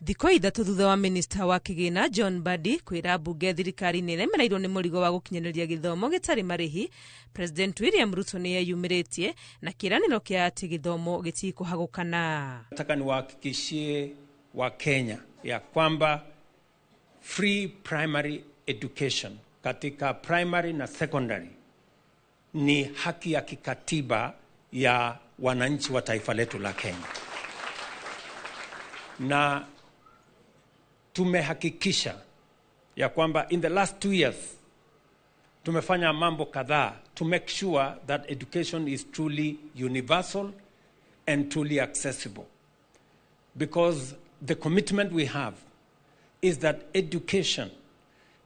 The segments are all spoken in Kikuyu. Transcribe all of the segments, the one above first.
Thikũ 3 thutha wa minista wa kĩgĩna John Mbadi kwĩra mbunge thirikari nĩ ĩremereirwo nĩ mũrigo wa gũkinyanĩria gĩthomo gĩtarĩ marĩhi, President William Ruto nĩ eyumĩrĩtie na kĩĩranĩro kĩa atĩ gĩthomo gĩtikũhagũkana. Nataka niwahakikishie wa Kenya ya kwamba free primary education katika primary na secondary ni haki ya kikatiba ya wananchi wa taifa letu la Kenya. Na tumehakikisha ya kwamba in the last 2 years tumefanya mambo kadhaa to make sure that education is truly universal and truly accessible. Because the commitment we have is that education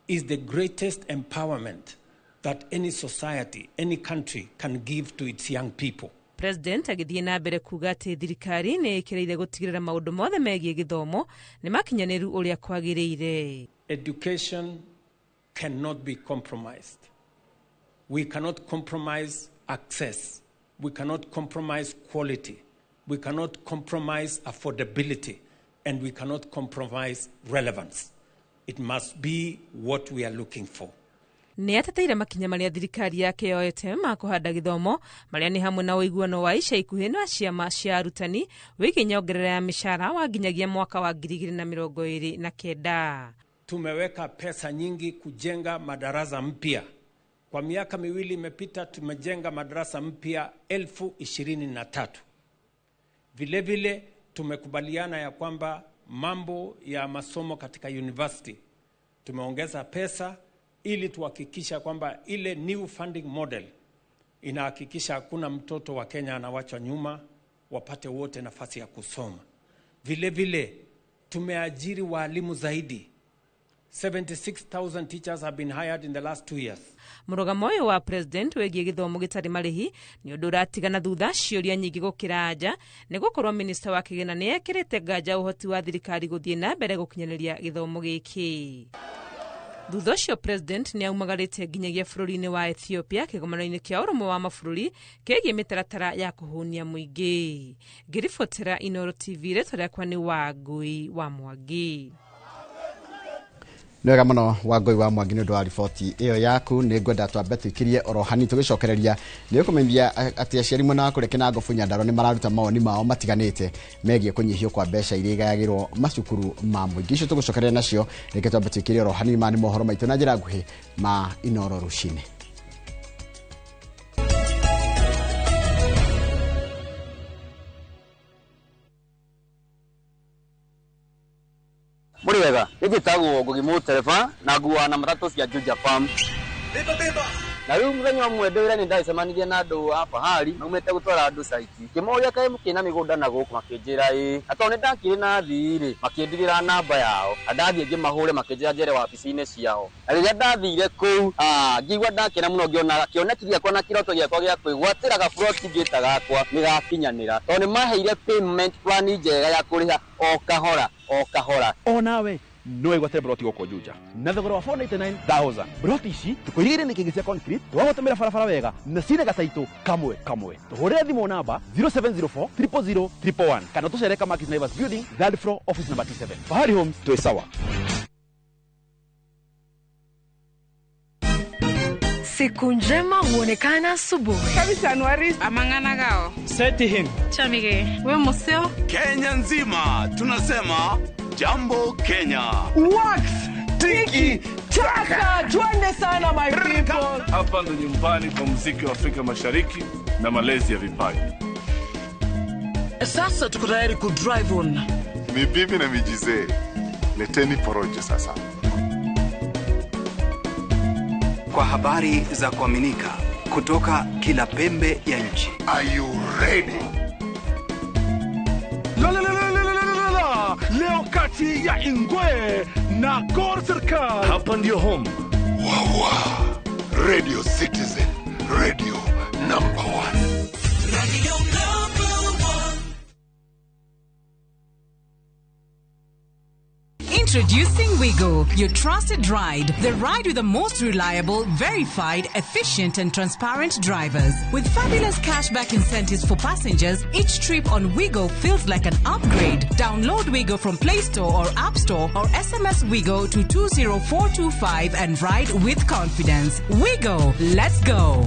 is the greatest empowerment that any society, any country can give to its young people. President agĩthiĩ na mbere kuga atĩ thirikari nĩ ĩkĩrĩire gũtigĩrĩra maũndũ mothe megiĩ gĩthomo nĩ makinyanĩru ũrĩa kwagĩrĩire. Education cannot be compromised. We cannot compromise access. We cannot compromise quality. We cannot compromise affordability. And we cannot compromise relevance. It must be what we are looking for. Nĩ ateteire makinya marĩa thirikari yake yoete ma kũhanda gĩthomo marĩa nĩ hamwe na ũiguano wa ica ikuhĩ na ciama cia arutani wĩgiĩ nyongerera ya mĩcara wa nginyagia mwaka wa 2029. Tumeweka pesa nyingi kujenga madarasa mpya. Kwa miaka miwili imepita tumejenga madarasa mpya 23,000. Vile vile tumekubaliana ya kwamba mambo ya masomo katika university tumeongeza pesa ili tuhakikisha kwamba ile new funding model inahakikisha hakuna mtoto wa Kenya anawachwa nyuma, wapate wote nafasi ya kusoma. Vile vile tumeajiri walimu zaidi. 76,000 teachers have been hired in the last 2 years. Mũrũgamo ũyũ wa president wĩgiĩ gĩthomo gĩtarĩ marĩhi nĩ ũndũ ũratigana thutha ciũria nyingĩ gũkĩra anja nĩ gũkorwo minista wa kĩgĩna nĩ ekĩrĩte nganja ũhoti wa thirikari gũthiĩ na mbere gũkinyanĩria gĩthomo gĩkĩ. Thutha ũcio president nĩ aumagarĩte nginyagia bũrũri-inĩ wa Ethiopia kĩgomano-inĩ kĩa ũrũmwe wa mabũrũri kĩgiĩ mĩtaratara ya kũhũnia mũingĩ. Ngĩribotera Inooro TV, rĩtwa rĩakwa nĩ Wangui wa Mwangi. Nĩ wega mũno Wangui wa Mwangi nĩ ũndũ wa riboti ĩyo yaku. Nĩ ngwenda twambe tũikirie oro hanini tũgĩcokereria. Nĩ ũkũmenyithia atĩ aciari mwena wa kũrĩa Kĩnangobu Nyandarua nĩ mararuta mawoni mao matiganĩte megiĩ kũnyihio kwa mbeca iria igayagĩrwo macukuru ma mũingĩ. Icio tũgũcokereria nacio, reke twambe tũikirie oro hanini. Maya nĩ mohoro maitũ na njĩra nguhĩ ma Inooro rũcinĩ. Mũrĩ wega, nĩ njĩtagwo Ngugi Mũtereba na nguaga na matatũ cia Juja Farm. Na rĩu mũthenya ũmwe ndĩ wĩra nĩ ndacemanirie na andũ a Fahari maumĩte gũtwara andũ site. Ngĩmoria kaĩ mũkĩna mĩgũnda na gũkũ, makĩnjĩra ĩĩ. Na tondũ nĩ ndakĩrĩ na athii rĩ, makĩndigĩra namba yao. Na ndathiĩ ngĩmahũre makĩnjĩra njere wabici-inĩ ciao. Na rĩrĩa ndathire kũu, ngĩigua ndakena mũno ngĩona kĩoneki gĩakwa na kĩroto gĩakwa gĩa kwĩgwatĩra gaburoti ngĩta gakwa nĩ gakinyanĩra. Tondũ nĩ maheire payment plan njega ya kũrĩha o kahora o kahora. Onawe no wĩgwatĩre broti gũkũ Juja na thogora wa 499,000. Broti ici tũkũirigĩire nĩ kĩngĩ cia concrete, twagũtũmĩra barabara wega na cina gataitũ kamwe kamwe. Tũhũrĩre thimũ namba 0704 000 111 kana tũcere Kamakis Naivas building, third floor, office number T7. Fahari Homes, twĩ sawa. Siku njema huonekana asubuhi. Kabisa Anuari. Amangana gao. Seti him. Chamige. We museo. Kenya nzima tunasema Jambo Kenya. Wax tiki taka. Twende sana my people. Hapa ndo nyumbani kwa muziki wa Afrika Mashariki na malezi ya vipaji. Sasa tuko tayari ku drive on. Ni bibi na mijizee. Leteni porojo sasa. Kwa habari za kuaminika kutoka kila pembe ya nchi. Are you ready? La la la la la la la. Leo kati ya Ingwe na Gor Serikal. Hapa ndio home. Wawa. Radio Citizen, radio number 1. Radio number 1. Introducing Wigo, your trusted ride. The ride with the most reliable, verified, efficient, and transparent drivers. With fabulous cashback incentives for passengers, each trip on Wigo feels like an upgrade. Download Wigo from Play Store or App Store or SMS Wigo to 20425 and ride with confidence. Wigo, let's go.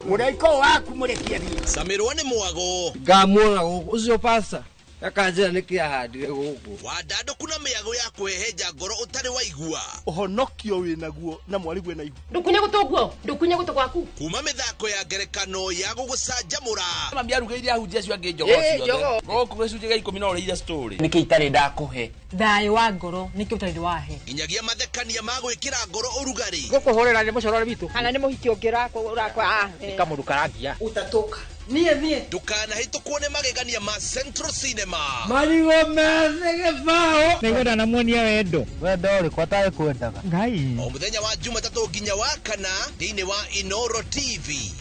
Mũraiko waku mũrekie thiĩ. Camirwo nĩ mwago. Ngamuona gũkũ ũcio pasta akanjĩra nĩkĩ ahandire gũkũ. Wandandũku na mĩago ya kwĩhehenja ngoro ũtarĩ waigua. Ũhonokio wĩnaguo na mwarigwe na ihu. Ndũkunye gũtũ guo, ndũkunye gũtũ gwaku. Kuma mĩthako ya ngerekano ya gũgũcanjamũra. Mami arugĩire ahunjia acio angĩ njogoo ciothe. Gũkũ gĩcunjĩ gĩa 10 no ũrĩire story. Nĩkĩ itarĩ ndakũhe? Thayũ wa ngoro nĩkĩ ũtarĩ wahe. Nginyagia mathekania ma gwĩkĩra ngoro ũrugarĩ. Gũkũhũrĩra nĩ mũcorore witũ. Kana nĩ mũhiki ũngĩ ũrakwa. Nĩ kamũndũ karangia. Utatoka. Niĩ niĩ. Ndũkanahĩtũkwo nĩ magegania ma Central Cinema. Marigũ methĩ gĩbaũ. Nĩngwenda namuonia wendo. Wendo ũrĩkũ atarĩ kwendaga. Ngai. O mũthenya wa Jumatatũ nginya wa kana thĩinĩ wa Inoro TV.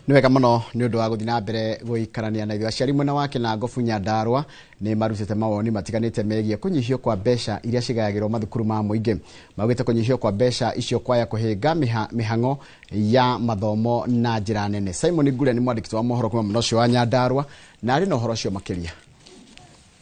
Nĩ wega mũno nĩ ũndũ wa gũthiĩ na mbere gũikarania na ithuĩ. Aciari mwena wa Kĩnangobu Nyandarũa nĩ marutĩte mawoni matiganĩte megiĩ kũnyihio kwa mbeca iria cigayagĩrwo mathukuru ma mũingĩ. Maugĩte kũnyihio kwa mbeca icio kwaya kũhĩnga mĩhang'o ya mathomo na njĩra nene. Simon Ngure nĩ mwandĩki wa mohoro kuma mwena ũcio wa Nyandarũa na arĩ na ũhoro ũcio makĩria.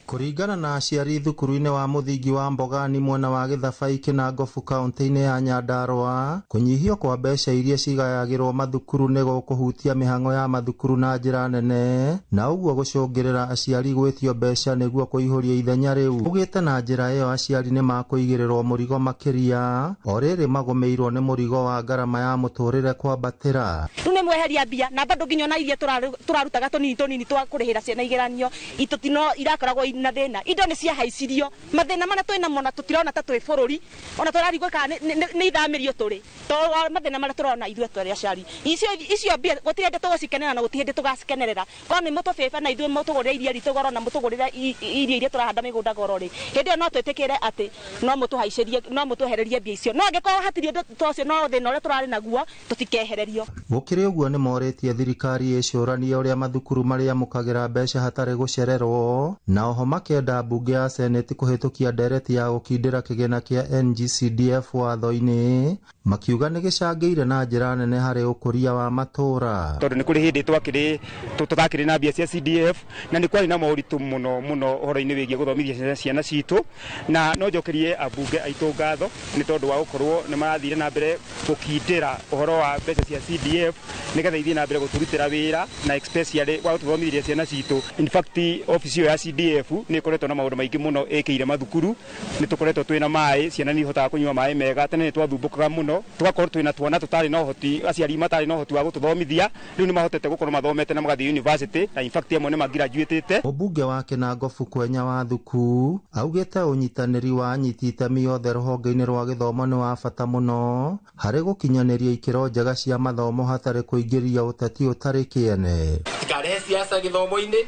Kũringana na aciari thukuru-inĩ wa mũthingi wa Mbogani mwena wa Gĩthabai Kĩnangobu kaunti-inĩ ya Nyandarũa, kũnyihio kwa mbeca iria cigayagĩrwo mathukuru nĩ gũkũhutia mĩhang'o ya mathukuru na njĩra nene, na ũguo gũcũngĩrĩra aciari gwĩtio mbeca nĩguo kũihũria ithenya rĩu. Ugĩte na njĩra ĩyo aciari nĩ makũigĩrĩrwo mũrigo makĩria o rĩrĩ magũmĩirwo nĩ mũrigo wa ngarama ya mũtũrĩre kwambatĩra. Rĩu nĩ mweheria mbia na bado nginya ona iria tũrarutaga tũnini tũnini twa kũrĩhĩra ciana igeranio itũtino irakoragwo na thĩna. Indo nĩ ciahaicirio, mathĩna marĩa twĩ namo na tũtirona ta twĩ bũrũri, ona tũrarigwo kana nĩ ithamĩrio tũrĩ to mathĩna marĩa tũrona ithuĩ tũrĩ aciari. Icio mbia gũtirĩ hĩndĩ tũgũcikenera na gũtirĩ hĩndĩ tũgacikenerera. Korwo nĩ mũtũbĩbe na ithuĩ mũtũgũrĩre iria ritũ goro na mũtũgũrĩre irio iria tũrahanda mĩgũnda goro rĩ, hĩndĩ ĩyo no twĩtĩkĩre atĩ no mũtũhaicĩrie, no mũtwehererie mbia icio. No angĩkorwo hatirĩ ũndũ ta ũcio, no thĩna ũrĩa tũrarĩ naguo tũtikehererio. Gũkĩrĩ ũguo nĩ morĩtie thirikari ĩcũranie ũrĩa mathukuru marĩamũkagĩra mbeca hatarĩ gũcererwo, na oho makenda mbunge ya seneti kũhĩtũkia ndereti ya gũkindĩra kĩgĩna kĩa NGCDF watho-inĩ, makiuga nĩ gĩcangĩire na njĩra nene harĩ ũkũria wa matũũra. Tondũ nĩ kũrĩ hĩndĩ tũtakĩrĩ na mbia cia CDF na nĩ kwarĩ na moritũ mũno mũno ũhoro-inĩ wĩgiĩ gũthomithia ciana citũ, na no njokerie ambunge aitũ ngatho nĩ tondũ wa gũkorwo nĩ marathire na mbere gũkindĩra ũhoro wa mbeca cia CDF nĩgetha ithiĩ na mbere gũtũrutĩra wĩra na especially wa gũtũthomithia ciana citũ. In fact, ofici ĩyo ya CDF nĩ ĩkoretwo na maũndũ maingĩ mũno ĩkĩire mathukuru. Nĩ tũkoretwo twĩna maĩ, ciana nĩ ihotaga kũnyua maĩ mega. Tene nĩ twathumbũkaga mũno, tũgakorwo twĩna twana tũtarĩ na ũhoti, aciari matarĩ na ũhoti wa gũtũthomithia. Rĩu nĩ mahotete gũkorwo mathomete na magathiĩ university, na in fact amwe nĩ magraduatĩte. Mũmbunge wa Kĩnangobu Kwenya wa Thuku augĩte ũnyitanĩri wa anyiti itemi othe rũhonge-inĩ rwa gĩthomo nĩ wa bata mũno harĩ gũkinyanĩria ikĩro njega cia mathomo hatarĩ kũingĩria ũteti ũtarĩ kĩene. Tikarehe siasa gĩthomo-inĩ,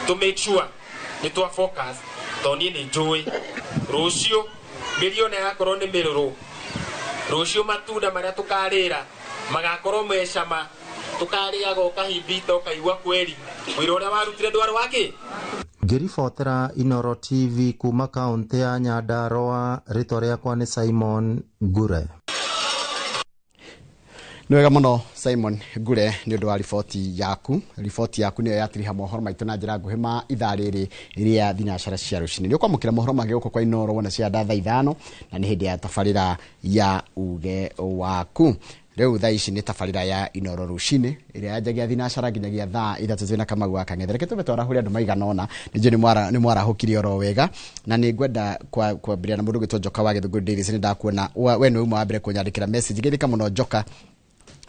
to make sure nĩ twa focus tondũ niĩ nĩ njũĩ rũciũ mĩriona yakorwo nĩ mĩrũrũ, rũciũ matunda marĩa tũkarĩra magakorwo me cama, tũkarĩaga ũkahimbita ũkaigua kweri wĩra ũrĩa warutire ndwarĩ wa kĩ. Ngĩribotera Inoro TV kuma kaũntĩ ya Nyandarũa, rĩtwa rĩakwa nĩ Simon Ngure. Nĩ wega mũno Simon Ngure nĩ ũndũ wa riboti yaku. Riboti yaku nĩyo yatiriha mohoro maitũ na njĩra nguhĩ ma ithaa rĩrĩ rĩa thinacara cia rũcinĩ. Nĩ ũkwamũkĩra mohoro mangĩ gũkũ kwa Inoro wona cia thaa 5 na nĩ hĩndĩ ya tabarĩra ya uge waku. Rĩu thaa ici nĩ tabarĩra ya Inoro rũcinĩ ĩrĩa yanjagia thinacara nginyagia thaa 3 twĩna Kamau wa Kang'ethe. Reke tũbe twarahũre andũ maigana ũna, nĩ njũĩ nĩ mwarahũkire oro wega, na nĩ ngwenda kwambĩrĩria na mũndũ ũgwĩtwo Njoka wa Gĩthũngũri Davis. Nĩ ndakuona we nĩwe uma wa mbere kũnyandĩkĩra message. Geithĩka mũno Njoka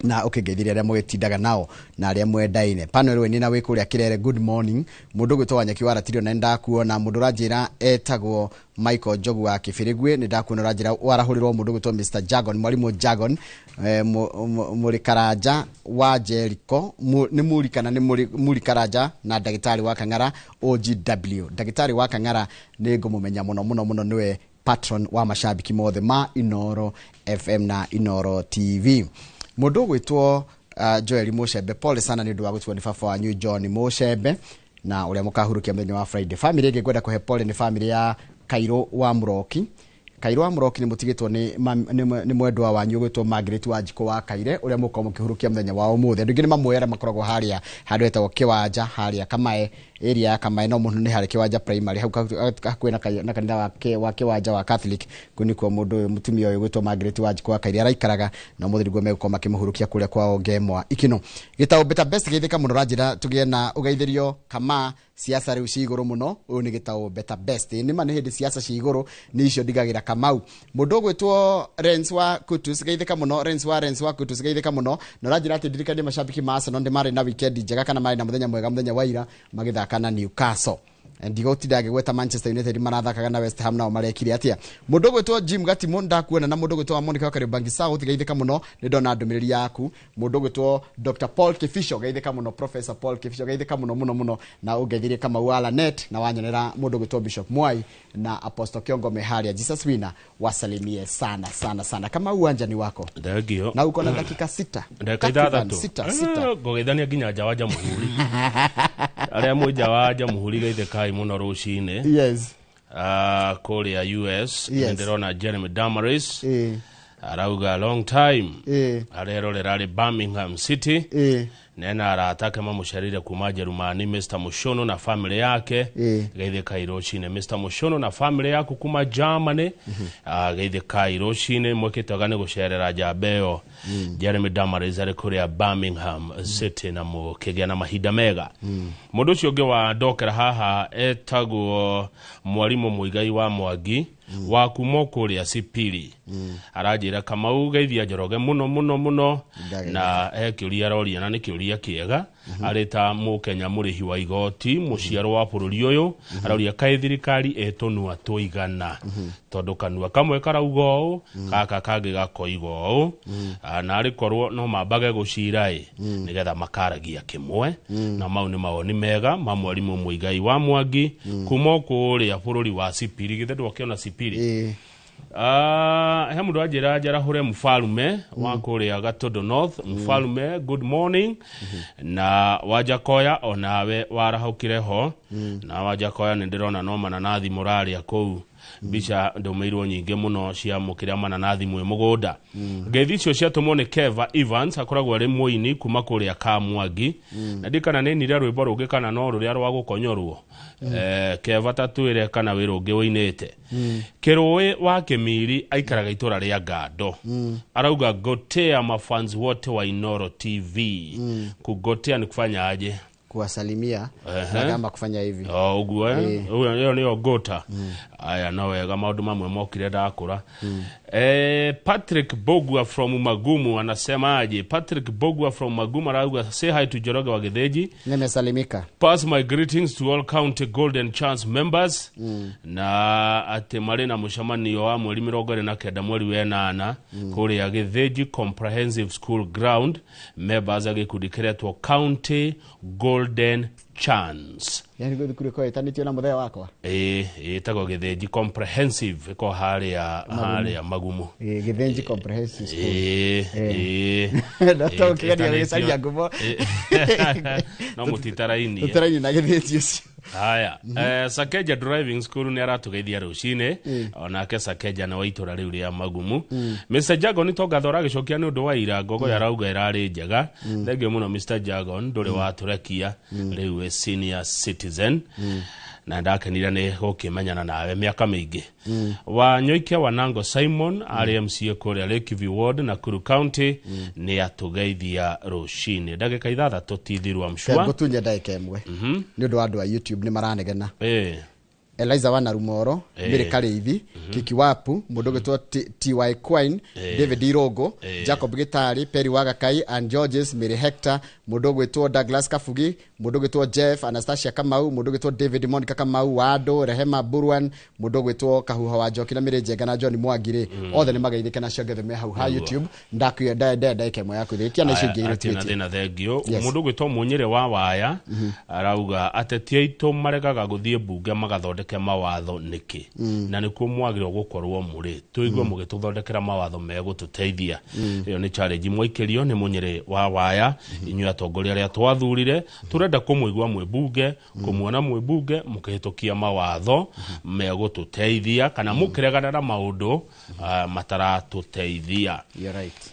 na ũkĩngeithirie arĩa mũgĩtindaga nao na arĩa mwendaine. Pano rĩu nĩ na wĩ kũrĩa Kĩrere, good morning. Mũndũ ũgwĩtwo Wanyeki wa Ratirio na nĩ ndakuona. Mũndũ ũranjĩra etagwo Michael Njogu wa Kĩbĩrĩgwe, nĩ ndakuona ũranjĩra warahũrĩrwo mũndũ ũgwĩtwo Mr Jagon, mwarimũ Jagon, mũrĩ wa Jericho, nĩ mũri kana nĩ mũri Karanja na ndagĩtarĩ wa Kang'ara OGW. Ndagĩtarĩ wa Kang'ara nĩ ngũmũmenya mũno mũno mũno, nĩwe Patron wa mashabiki mothe ma Inoro FM na Inoro TV. Mũndũ ũgwĩtwo Joel Mucembe, pole sana nĩ ũndũ wa gũtigwo nĩ baba wanyu John Mucembe na ũrĩa mũkahurukia mũthenya wa Friday. Family ĩngĩ ngwenda kũhe pole nĩ family ya Kairũ wa Mũroki. Kairũ wa Mũroki nĩ mũtigĩtwo nĩ mwendwa wanyu ũgwĩtwo Margaret wa Njikũ wa Kaire ũrĩa mũkorwo mũkĩhurukia mũthenya wa ũmũthĩ. Andũ aingĩ nĩ mamũĩ arĩa makoragwo harĩa handũ hetagwo Kĩwanja, harĩa Kamae, area ya Kamae, no mũno nĩ harĩa Kĩwanja primary hau hakuhĩ na kanitha wa Kĩwanja wa Catholic. Kũu nĩkuo mũndũ ũyũ mũtumia ũyũ ũgwĩtwo Margaret wa Njikũ wa Kaire araikaraga, na ũmũthĩ nĩguo megũkorwo makĩmũhurukia kũrĩa kwao Ngemwa Ikino. Gĩtaũ Better Best geithĩka mũno, ũranjĩra tũgĩe na ũgeithĩrio kama siasa rĩu ci igũrũ mũno. Ũyũ nĩ gĩtaũ Better Best, nĩ ma nĩ hĩndĩ siasa ci igũrũ, nĩ icio ndigagĩra Kamau. Mũndũ ũgwĩtwo Renz wa Kutus geithĩka mũno, Renz wa Kutus geithĩka mũno, na ũranjĩra atĩ ndirikanie mashabiki ma Arsenal nĩ marĩ na weekend njega kana marĩ na mũthenya mwega mũthenya wa ira magĩthaka na Newcastle. Ndigũtinda ngĩgweta Manchester United marathakaga na West Ham nao marekire atia. Mũndũ ũgwĩtwo Jim Gatimo ndakuona, na mũndũ ũgwĩtwo Monica wa Kariobangi South geithĩka mũno, nĩ ndona ndũmĩrĩri yaku. Mũndũ ũgwĩtwo Dr Paul Kifisho geithĩka mũno, Professor Paul Kifisho geithĩka mũno mũno mũno, na ũngeithirie Kamau wa Lanet, na wanyonera mũndũ ũgwĩtwo Bishop Mwai na Apostle Kiongo Meharia. Jesus Winner wasalimie sana sana sana. Kama uwanja ni wako. Thengio. Na uko na dakika 6. Dakika 6. Sita. Ngũgeithania nginya nja wa Jamhuri. Arĩa mwĩ nja wa Jamhuri geithĩkai mũno rũcinĩ. Yes. Kũrĩa US Yes. nĩndĩrona Jeremy Damaris arauga long time. Arerorera arĩ Birmingham City. Nena arata ake mamũcerire kuma Jerumani, Mr Mushono na family yake. Geithĩkai rũcinĩ Mr Mushono na family yaku kuma Germany. Geithĩkai rũcinĩ mwĩkĩte wega nĩ gũcerera njamba ĩyo Jeremy Damaris arĩ kũrĩa Birmingham City, na mũkĩgĩa na mahinda mega. Mũndũ ũcio ũngĩ wa ndokera haha etagwo Mwarimũ Mũigai wa Mwangi wa kuma kũrĩa Sipili. Aranjĩra Kamau geithia Njoroge mũno mũno mũno, na he kĩũria aroria na nĩ kĩũria kĩega. Arĩ ta mũkenya mũrĩhi wa igoti mũciaro wa bũrũri ũyũ, aroria kaĩ thirikari ĩtũnua tũigana, tondũ kanua kamwe karauga ũũ gaka kangĩ gakoiga ũũ, na arĩ korwo no mambage gũcira ĩ nĩgetha makaragia kĩmwe. Na mau nĩ mawoni mega ma Mwarimũ Mũigai wa Mwangi kuma kũrĩa bũrũri wa Sipili. Githĩ ndwakĩona Sipili? He mũndũ anjĩra njarahũre Mfalume wa kũrĩa Gatondo North. Mfalume, good morning. Na Wajakoya onawe warahũkire ho. Na Wajakoya nĩ ndĩrona no mananathi mũrarĩa kũu. Mbica ndũmĩirwo nyingĩ mũno cia mũkĩrĩa mananathi mwĩ mũgũnda. Ngeithi icio ciatũmwo nĩ Keva Evans, akoragwo arĩ mũini kuma kũrĩa Kamwangi. Na ndikana nĩ nire rwĩmbo rũngĩ kana no rũrĩa rwa gũkonyorwo. Keva tatwĩre kana wĩ rũngĩ ũinĩte. Kĩrũĩ wa Kĩmiri aikaraga itũra rĩa Ngando. Arauga gotea mafans wote wa Inoro TV. Kugotea ni kufanya aje? Kuwasalimia na kama kufanya hivi. Ũguo ĩyo nĩyo gota. Aya no wega maũndũ mamwe mokire ndakũra. Patrick Bogwa from Magumu anasema aje? Patrick Bogwa from Magumu arauga say hi to Njoroge wa Gĩthĩnji. Nimesalimika. Pass my greetings to all county Golden Chance members. Na atĩ marĩ na mũcemanio wa mweri 29 mweri wa 8 kũrĩa Gĩthĩnji Comprehensive School Ground, members a gĩkundi kĩretwo County Golden Chance. Yani gũthiĩ kũrĩa kwa ĩtanĩtio na mũthenya wakwa? Ĩtagwo Gĩthĩnji Comprehensive, ĩko harĩa Magumu. Gĩthĩnji Comprehensive School. Ndatũkĩgeria gũgĩcaria ngumo. No mũtitaraini. Tũtaraini na Gĩthĩnji ũcio. Haya, Sakeja Driving School nĩ aratũgeithia rũcinĩ, onake Sakeja nĩ wa itũra rĩu rĩa Magumu. Mr Jagon Tongatho aragĩcokia nĩ ũndũ wa ira ngogo yarauga ĩrarĩ njega. Thengio mũno Mr Jagon, ndũrĩ watũrekia rĩu wĩ senior citizen. Na ndakenire nĩ gũkĩmenyana nawe mĩaka mĩingĩ. Wanyoike Wanango Simon arĩ MCA kũrĩa Lakeview Ward Nakuru County nĩ atũgeithia rũcinĩ. Ndagĩka 6 tithirwa mshua. Ngũtunye ndagĩka 1 nĩ ũndũ wa andũ a YouTube nĩ maranegena. Eliza wa Narumoro, Mary Kareithi, Kiki Wapu, mũndũ ũgwĩtwo TY Quine, David Irongo, Jacob Gitari, Perry Wagakai, and Georges, Mary Hector, mũndũ ũgwĩtwo Douglas Kabugi, mũndũ ũgwĩtwo Jeff, Anastasia Kamau, mũndũ ũgwĩtwo David Monica Kamau, Wado, Rehema Burwan, mũndũ ũgwĩtwo Kahuha wa Njoki na Mary Njenga na John Mwangiri, othe nĩ mageithĩke na ciongethe me hau ha YouTube. Ndakuya ndagĩka 1 ya kwĩrĩkia na icio ingĩ irĩtĩtie. Thĩna thengio. Mũndũ ũgwĩtwo Mũnyĩrĩ wa Waya arauga ateti aitũ maregaga gũthiĩ mbunge magathondeka tũthondeke mawatho nĩkĩ? Na nĩkuo mwagĩrĩirwo gũkorwo mũrĩ tũigue mũgĩtũthondekera mawatho megũtũteithia. Ĩyo nĩ challenge mwaikĩrio nĩ Mũnyĩrĩ wa Waya. Inyuĩ atongoria arĩa twathurire, tũrenda kũmũigua mwĩ mbunge, kũmuona mwĩ mbunge mũkĩhĩtũkia mawatho megũtũteithia kana mũkĩregana na maũndũ mataratũteithia. You're right.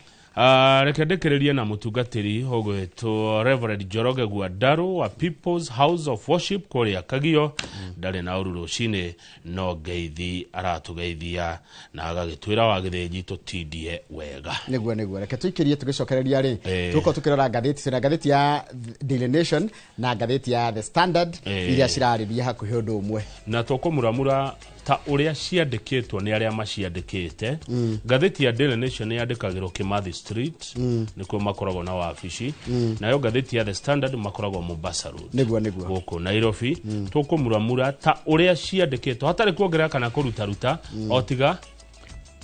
Reke ndĩkĩrĩrie na mũtungatĩri ũgwĩtwo Reverend Njoroge Gwandarũ wa People's House of Worship kũrĩa Kagio. Ndarĩ na ũru rũcinĩ, no ngeithi aratũgeithia na agagĩtwĩra wa Gĩthĩnji tũtindie wega. Nĩguo reke tũikĩrie tũgĩcokereria rĩ, tũgũkorwo tũkĩrora ngathĩti na ngathĩti ya Daily Nation na ngathĩti ya The Standard iria cirarĩria hakuhĩ ũndũ ũmwe, na tũkũmuramura ta ũrĩa ciandĩkĩtwo nĩ arĩa maciandĩkĩte. Ngathĩti ya Daily Nation nĩ yandĩkagĩrwo Kimathi Street, nĩkuo makoragwo na wabici. Nayo ngathĩti ya The Standard makoragwo Mombasa Road, nĩguo gũkũ Nairobi. Tũkũmuramura ta ũrĩa ciandĩkĩtwo hatarĩ kuongerera kana kũrutaruta, o tiga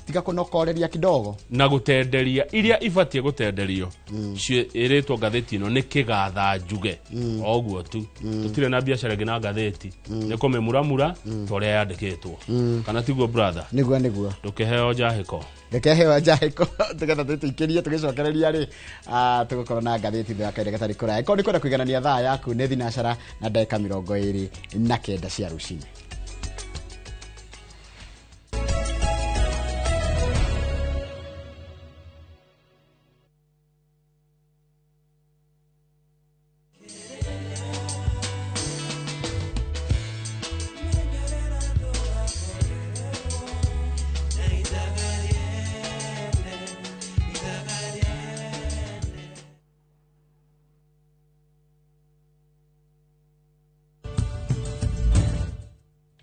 tiga kũnokoreria kidogo na gũtenderia iria ibatiĩ gũtenderio. Ĩrĩtwo ngathĩti ĩno nĩ kĩgatha njuge, o ũguo tu. Tũtirĩ na biacara ĩngĩ na ngathĩti, nĩ kũmĩmuramura ta ũrĩa yandĩkĩtwo. Kana tiguo, brother? Nĩguo. Ndũkĩheo njahĩko. Reke heo njahĩko tũgetha tũikĩrie tũgĩcokereria rĩ, tũgũkorwo na ngathĩti thutha wa kahinda gatarĩ kũraya. Ĩkorwo nĩ kwenda kũiganania thaa yaku nĩ thinacara na ndagĩka 29 cia rũcinĩ.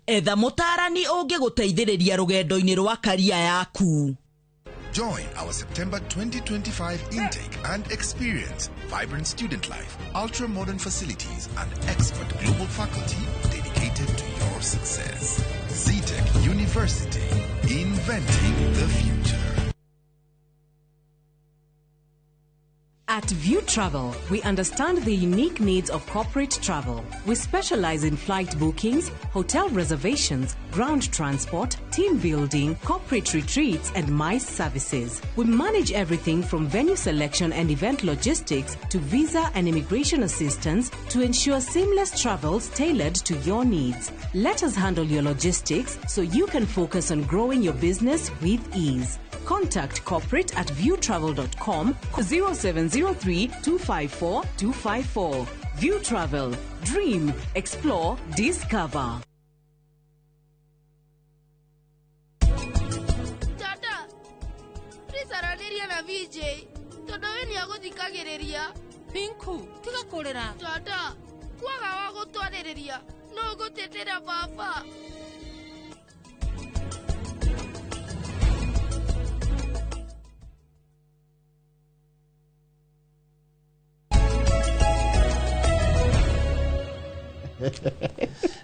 Etha mũtaarani ũngĩgũteithĩrĩria rũgendo-inĩ rwa karia yaku. Join our September 2025 intake and experience vibrant student life, ultra-modern facilities, and expert global faculty dedicated to your success. Zetech University, inventing the future. At View Travel, we understand the unique needs of corporate travel. We specialize in flight bookings, hotel reservations, ground transport, team building, corporate retreats, and MICE services. We manage everything from venue selection and event logistics to visa and immigration assistance to ensure seamless travels tailored to your needs. Let us handle your logistics so you can focus on growing your business with ease. Contact corporate at viewtravel.com 0703 254 254. View Travel. Dream, explore, discover. Tata, please aranĩria na VJ tondũ we nĩ agũthikagĩrĩria. Pinku, tiga kũrĩra. Tata, kwaga wa gũtwarĩrĩria no ngũtetera baba.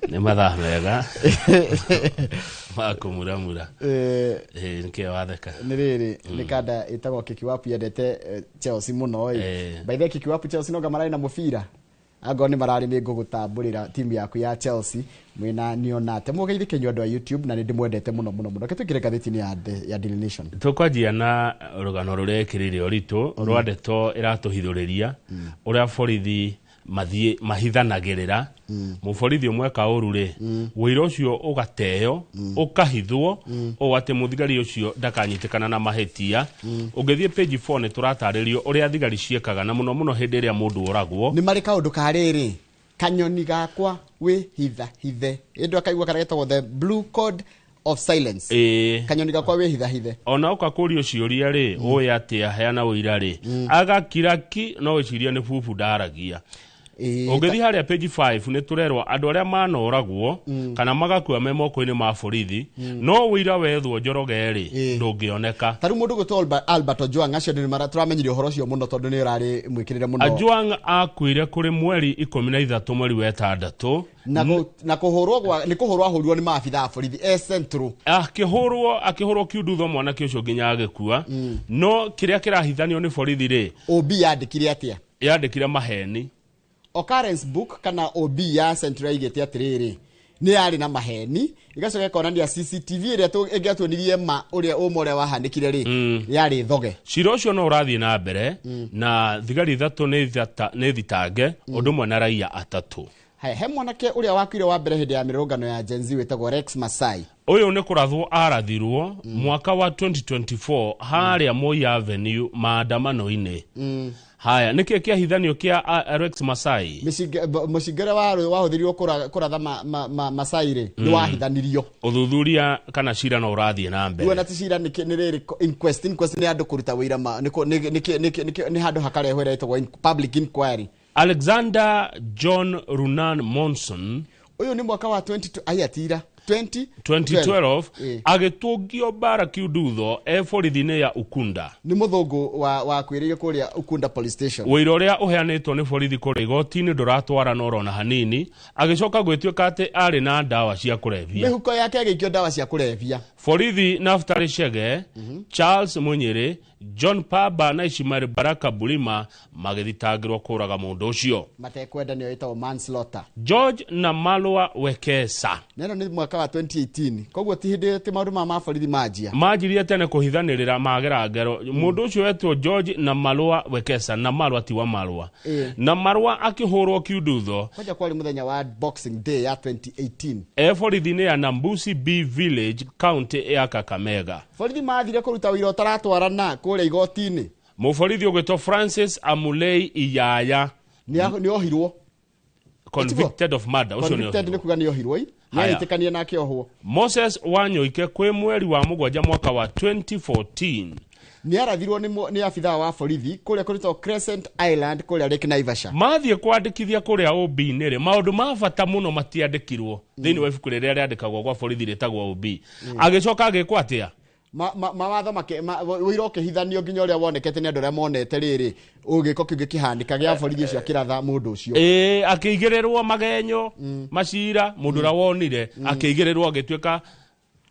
Nĩ mathaa mega ma kũmuramura. Nĩkĩo watheka? Nĩ rĩrĩ, nĩ kanda ĩtagwo Kikiwapu yendete Chelsea mũno ĩ. By the way, Kikiwapu Chelsea nonga mararĩ na mũbira, angorwo nĩ mararĩ nĩ ngũgũtambũrĩra timu yaku ya Chelsea mwĩna nionate mũgeithĩke inyuĩ andũ a YouTube, na nĩ ndĩmwendete mũno mũno mũno. Reke tũingĩre ngathĩti-inĩ ya Daily Nation. Tũkwanjia na rũgano rũrĩa ĩkĩrĩire ũritũ rwa ndeto ĩratũhithũrĩria ũrĩa borithi mathiĩ mahithanagĩrĩra. Mũborithi ũmwe eka ũru rĩ, wũira ũcio ũgateo, ũkahithwo ũũ atĩ mũthigari ũcio ndakanyitĩkana na mahĩtia. Ũngĩthiĩ page 4 nĩ tũratarĩrio ũrĩa thigari ciĩkaga, na mũno mũno hĩndĩ ĩrĩa mũndũ oragwo. Nĩ marĩ kaũndũ ka rĩrĩ, kanyoni gakwa wĩ hitha hithe, ĩndũ akaigua karĩa getagwo the blue code of silence. Kanyoni gakwa wĩ hitha hithe. Ona ũka kũrio ciũria rĩ, ũĩ atĩa, heana ũira rĩ, agakira ki, no wĩcirie nĩ bubu ndaragia. Ũngĩthiĩ harĩa page 5 nĩ tũrerwo andũ arĩa manoragwo kana magakua me moko-inĩ ma borithi, no ũira wethwo Njoroge rĩ, ndũngĩoneka. Ta rĩu mũndũ ũgwĩtwo Albert Ojwang, acio nĩ tũramenyire ũhoro ũcio mũno tondũ nĩ ũrarĩ mwĩkĩrĩre mũno. Ojwang akuire kũrĩ mweri 13 mweri wa 6 na kũhũrwo gwa nĩ kũhũrwo ahũrirwo nĩ maabitha a borithi e Central. Akĩhũrwo kiundutho mwanake ũcio nginya agĩkua. No kĩrĩa kĩrahithanio nĩ borithi rĩ, OB yandĩkire atĩa? Yandĩkire maheni. Occurrence book kana OB ya Central yaigĩte atĩrĩrĩ, Nĩ yarĩ na maheni, igacoka ĩkonania CCTV ĩrĩa ĩngĩatuonirie ma ũrĩa ũma ũrĩa wahanĩkire rĩ, yarĩ thoge. Cira ũcio no ũrathiĩ na mbere, na thigari 3 nĩ thitange, ũndũ ũmwe na raia 3. Haya, he mwanake ũrĩa wakuire wa mbere hĩndĩ ya mĩrũrũngano ya Gen Z wĩtagwo Rex Masai. Ũyũ nĩ kũrathwo arathirwo mwaka wa 2024 harĩa Moi Avenue maandamano-inĩ. Haya, nĩkĩ kĩahithanio kĩa Rex Masai? Mũcinga ũrĩa wahũthĩrirwo kũratha Masai rĩ, nĩ wahithanirio. Ũthuthuria kana cira no ũrathiĩ na mbere. Rĩu ona ti cira, nĩ rĩrĩ inquest, inquest nĩ andũ kũruta wĩira nĩ handũ hakarehwo ĩrĩa ĩtagwo public inquiry. Alexander John Runan Monson, ũyũ nĩ mwaka wa 22 ayatira 2012 agĩtũngio mbara kiundutho e borithi-inĩ ya Ukunda. Nĩ mũthũngũ wa kwĩrĩire kũrĩa Ukunda police station. Wĩira ũrĩa ũheanĩtwo nĩ borithi kũrĩa igoti-inĩ ndũratwarana orona hanini, agĩcoka gwĩtuĩka atĩ arĩ na ndawa cia kũrebia. Mĩhuko yake agĩikio ndawa cia kũrebia. Borithi Naftali Chege, Charles Munyere, John Paba na Ishmael Baraka Bulima magĩthitangĩrwo kũraga mũndũ ũcio. Matekwenda nĩyo ĩtagwo manslaughter. George na Malwa Wekesa. Neno nĩ mwaka wa 2018. Koguo ti hĩndĩ ti maũndũ ma borithi manjia. Manjirie tene kũhithanĩrĩra magera ngero. Mũndũ ũcio wetwo George na Malwa Wekesa, na Malwa ti wa Malwa. Na Malwa akĩhũrwo kiundutho. Kwanja kwarĩ mũthenya wa Boxing Day ya 2018. E borithi-inĩ ya Nambusi B Village, county ya Kakamega. Borithi mathire kũruta wĩira ũtaratwarana kũrĩa igoti-inĩ. Mũborithi ũgwĩtwo Francis Amulei Iyaya nĩ ohirwo. Convicted of murder. Ũcio nĩ Convicted nĩ kuga nĩ ohirwo. Nĩetĩkania nake ohwo. Moses Wanyoike kwĩ mweri wa 7 mwaka wa 2014 nĩ arathirwo nĩ abithaa wa borithi kũrĩa kũrĩtwo Crescent Island kũrĩa Lake Naivasha. Mathiĩ kwandĩkithia kũrĩa OB-inĩ rĩ, maũndũ ma bata mũno matiandĩkirwo thĩinĩ wa ibuku rĩrĩa rĩandĩkagwo gwa borithi rĩtagwo OB. Agĩcoka agĩkwo atĩa? Mawatho wĩira ũkĩhithanio nginya ũrĩa wonekete nĩ andũ arĩa monete rĩrĩ ũgĩko kĩu gĩkĩhanĩka gĩa borithi ũcio akĩratha mũndũ ũcio. Akĩigĩrĩrwo magenyo macira mũndũ ũrĩa wonire akĩigĩrĩrwo agĩtuĩka.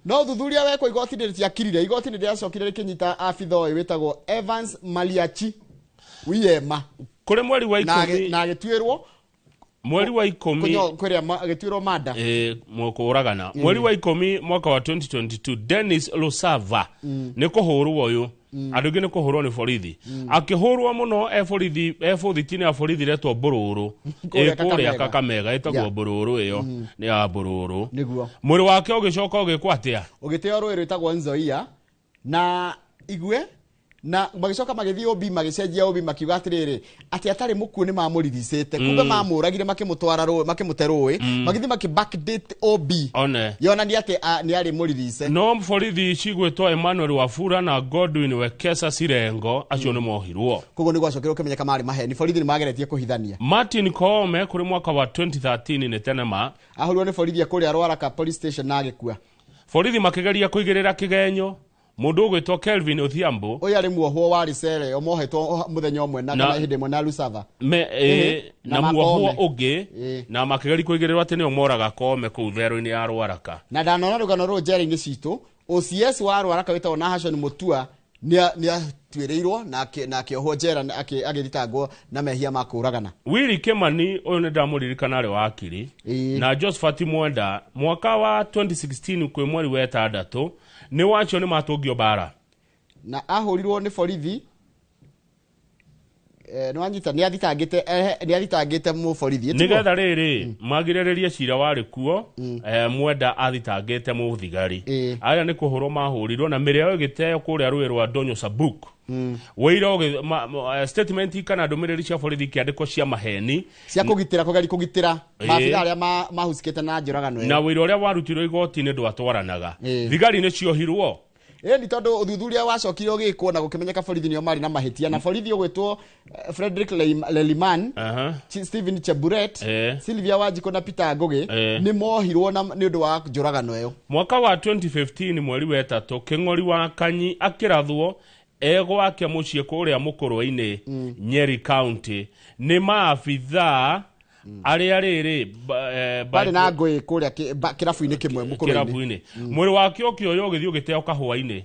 No thuthuria wekwo igoti-inĩ rĩtiakirire. Igoti-inĩ rĩacokire rĩkĩnyita abithaa ũyũ wĩtagwo Evans Maliachi Wiyema kũrĩ mweri wa 10 na agĩtuĩrwo mweri wa 10 kũrĩa agĩtuĩrwo mada kũragana. Mweri wa 10 mwaka wa 2022 Dennis Lusava nĩ kũhũrwo ũyũ andũ aingĩ nĩ kũhũrwo nĩ borithi. Akĩhũrwo mũno e borithi e borithi-inĩ ya borithi retwo Mbũrũrũ kũrĩa Kakamega ĩtagwo Mbũrũrũ ĩyo nĩ ya Mbũrũrũ. Nĩguo mwĩrĩ wake ũgĩcoka ũgĩkwo atĩa? Ũgĩteo rũĩ rwĩtagwo Nzoia na Igwe, na magĩcoka magĩthiĩ OB magĩcenjia OB makiuga atĩrĩrĩ atĩ atarĩ mũkuũ nĩ mamũriricĩte, kumbe mamũragire makĩmũtwara rũĩ makĩmũte rũĩ, magĩthiĩ makĩ backdate OB one yonania atĩ nĩ arĩ mũririce. No borithi cigwĩtwo Emmanuel Wafula na Godwin Wekesa Sirengo acio nĩ mohirwo. Koguo nĩ gwacokire ũkĩmenyeka marĩ maheni, borithi nĩ mageretie kũhithania. Martin Koome kũrĩ mwaka wa 2013 nĩ tenema ahũrirwo nĩ borithi kũrĩa Ruaraka police station na agĩkua. Borithi makĩgeria kũigĩrĩra kĩgenyo mũndũ ũgwĩtwo Kelvin Odhiambo. Ũyũ arĩ muohwo wa Risere omohetwo mũthenya ũmwe na kana hĩndĩ ĩmwe na Lusava na muohwo ũngĩ na makĩgeria kũigĩrĩrwo atĩ nĩo moraga Koome kũu thero-inĩ ya Ruaraka. Na ndanona rũgano rũrũ njera-inĩ citũ OCS wa Ruaraka wĩtagwo Nahashon Mutua nĩ atuĩrĩirwo na akĩohwo njera agĩthitangwo na mehia ma kũũragana. Willy Kimani ũyũ nĩ ndamũririkana arĩ wakiri na Josephat Mwenda mwaka wa 2016 kwĩ mweri wa 6 nĩ wacio nĩ matũngio bara na ahũrirwo nĩ borithi. Nĩ wanyita nĩ athitangĩte mũborithi nĩgetha rĩrĩ magirĩrĩrie cira warĩ kuo. Mwenda athitangĩte mũthigari arĩa nĩ kũhũrwo mahũrirwo na mĩrĩ yao ĩgĩteo kũrĩa rũĩ rwa Ndonyo Sabuk. Wĩira statement kana ndũmĩrĩri cia borithi ikĩandĩkwo cia maheni cia kũgitĩra kũgeria kũgitĩra maabithaa arĩa mahusikĩte na njũragano ĩyo, na wĩira ũrĩa warutirwo igoti-inĩ ndwatwaranaga. Thigari nĩ ciohirwo. Ĩni tondũ ũthuthuria wacokire ũgĩkwo na gũkĩmenyeka borithi nĩo marĩ na mahĩtia, na borithi ũgwĩtwo Frederick Leliman, Stephen Cheburet, Sylvia Wanjikũ na Peter Ngũgĩ nĩ mohirwo nĩ ũndũ wa njũragano ĩyo. Mwaka wa 2015 mweri wa 3 Kĩng'ori wa Kanyi akĩrathwo egwake mũciĩ kũrĩa Mũkũrwe-inĩ Nyeri County nĩ maabithaa arĩa rĩrĩ barĩ na ngũĩ kũrĩa kĩrabu-inĩ kĩmwe Mũkũrwe-inĩ. Mwĩrĩ wake ũkĩoywo ũgĩthiĩ ũgĩteo kahũa-inĩ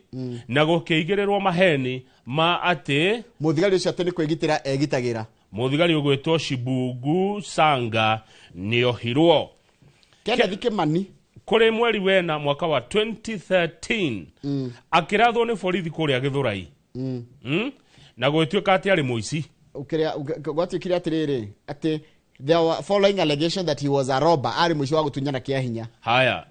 na gũkĩigĩrĩrwo maheni ma atĩ mũthigari ũcio atĩ nĩ kwĩgitĩra egitagĩra. Mũthigari ũgwĩtwo Shibungu Sanga nĩohirwo. Kenneth Kimani kũrĩ mweri wena mwaka wa 2013 akĩrathwo nĩ borithi kũrĩa Gĩthũrai. Na gũgĩtuĩka atĩ arĩ mũici. Gwatuĩkire atĩrĩrĩ, atĩ there were following allegation that he was a robber, arĩ mũici wa gũtunyana kĩa hinya. Haya,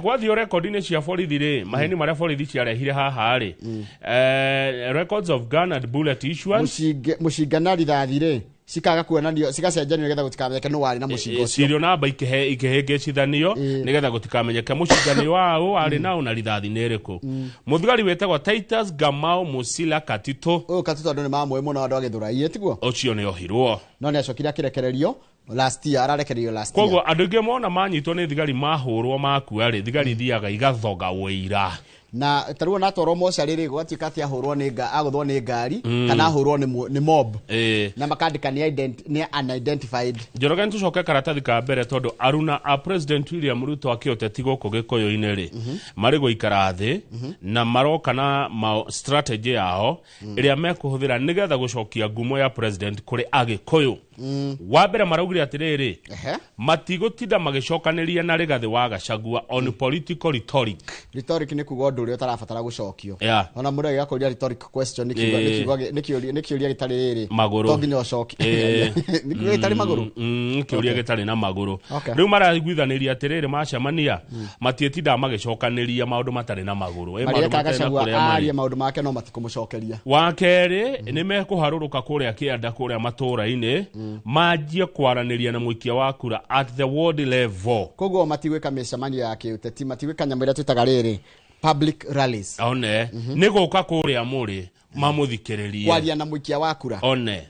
gwathio rekondi-inĩ cia borithi rĩ, maheni marĩa borithi ciarehire haha rĩ, records of gun and bullet issuance, mũcinga na rithathi rĩ cikaga kuonanio, cigacenjanio nĩgetha gũtikamenyeke nũ warĩ na mũcinga ũcio. Cirio namba ikĩhĩngĩcithanio nĩgetha gũtikamenyeke mũcinga nĩ waũ arĩ naũ na rithathi nĩ ĩrĩkũ. Mũthigari wĩtagwo Titus Gamau Musila Katito, ũyũ Katito andũ nĩ mamũĩ mũno andũ a Gĩthũrai, tiguo? Ũcio nĩ ohirwo. No nĩ acokire akĩrekererio last year, ararekererio last year. Koguo andũ aingĩ mona manyitwo nĩ thigari mahũrwo makua rĩ, thigari ithiaga igathoga wũira. Na tarĩu ona atwarwo mocarĩ rĩ, gwatuĩka atĩ ahũrwo nĩ agũthwo nĩ ngari kana ahũrwo nĩ mob. Na makandĩka nĩ unidentified. Njoroge, nĩ tũcoke karatathi ka mbere tondũ aruna a President William Ruto akĩũteti gũkũ Gĩkũyũ-inĩ rĩ, marĩ gũikara thĩ na maroka na strategy yao ĩrĩa mekũhũthĩra nĩgetha gũcokia ngumo ya president kũrĩ Agĩkũyũ. Wa mbere maraugire atĩrĩrĩ, matigũtinda magĩcokanĩria na Rigathĩ wa Gachagua on political rhetoric. Rhetoric nĩ kuga ũndũ ũrĩa ũtarabatara gũcokio. Ona mũndũ agĩgakũria rhetoric question nĩ kiugo, nĩ kĩũria, nĩ kĩũria gĩtarĩ rĩrĩ magũrũ. To nginya ũcokie. Nĩ kiugo gĩtarĩ magũrũ. Kĩũria gĩtarĩ na magũrũ. Rĩu maraiguithanĩria atĩrĩrĩ, macemania matiĩtindaga magĩcokanĩria maũndũ matarĩ na magũrũ. Maũndũ Mareka matarĩ na Gachagua kũrĩa marĩ. arie maũndũ make no matikũmũcokeria. Wa kerĩ, nĩ mekũharũrũka kũrĩa kĩanda, kũrĩa matũũra-inĩ, manjie kwaranĩria na mũikia wa kura at the ward level. Koguo matigwĩka mĩcemanio ya kĩũteti, matigwĩka nyamũ ĩrĩa twĩtaga rĩrĩ public rallies. One nĩ gũka kũrĩa mũrĩ mamũthikĩrĩrie, kwaria na mũikia wa kura. One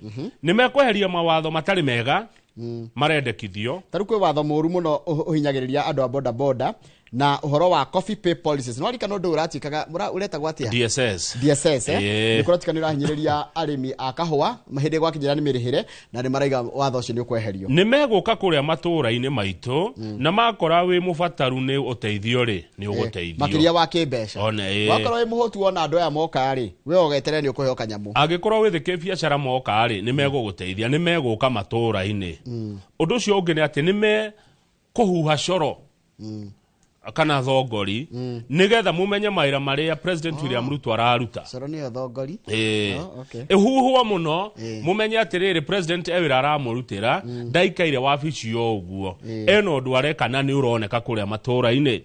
nĩ mekweheria mawatho matarĩ mega marendekithio. Ta rĩu kwĩ watho mũru mũno ũhinyagĩrĩria andũ a boda boda na ũhoro wa coffee pay policies. No ririkana ũndũ ũratuĩkaga ũretagwo atĩa? DSS. DSS, eh? Ĩĩ. Nĩ kũratuĩka nĩ ũrahinyĩrĩria arĩmi a kahũa hĩndĩ gwakinyĩra nĩ mĩrĩhĩre, na nĩ maraiga watho ũcio nĩ ũkweherio. Nĩ megũka kũrĩa matũũra-inĩ maitũ na makora wĩ mũbataru nĩ ũteithio rĩ, nĩ ũgũteithio. Makĩria wa kĩmbeca. One, ĩĩ. Wakorwo wĩ mũhũtu, wona andũ aya moka rĩ, we ũgeterere nĩ ũkũheo kanyamũ. Angĩkorwo wĩ thĩ kĩbiacara moka rĩ, nĩ megũgũteithia, nĩ megũka matũũra-inĩ. Ũndũ ũcio ũngĩ nĩ atĩ nĩ mekũhuha coro kana thongori nĩgetha mũmenye mawĩra marĩa President William Ruto araruta. Coro nĩyo thongori? Ĩĩ. Oh, okay. Ĩhuhwo mũno mũmenye atĩrĩrĩ, president e wĩra aramũrutĩra, ndaikaire wabici o ũguo, ena ũndũ areka na nĩ ũroneka kũrĩa matũũra-inĩ.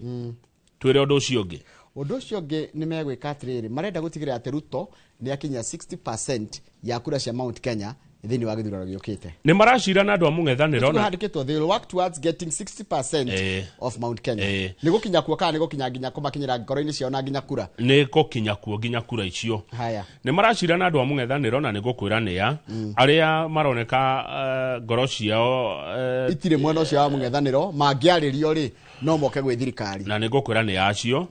Twĩre ũndũ ũcio ũngĩ. Ũndũ ũcio ũngĩ nĩ megwĩka atĩrĩrĩ, marenda gũtigĩrĩra atĩ Ruto nĩ akinyia 60% ya kura cia Mount Kenya thĩinĩ wa gĩthurano gĩũkĩte. Nĩ maracira na andũ a mũng'ethanĩro na handĩkĩtwo they will work towards getting 60% of Mount Kenya. Nĩ gũkinya kuo kana nĩ gũkinya nginya kũmakinyĩra ngoro-inĩ ciao na nginya kura? Nĩ gũkinya kuo nginya kura icio. Haya. Nĩ maracira na andũ a mũng'ethanĩro na nĩ gũkwĩra nĩa arĩa maroneka ngoro ciao itirĩ mwena ũcio wa mũng'ethanĩro, mangĩarĩrio rĩ, no moke gwĩ thirikari. Na nĩ ngũkwĩra nĩ acio.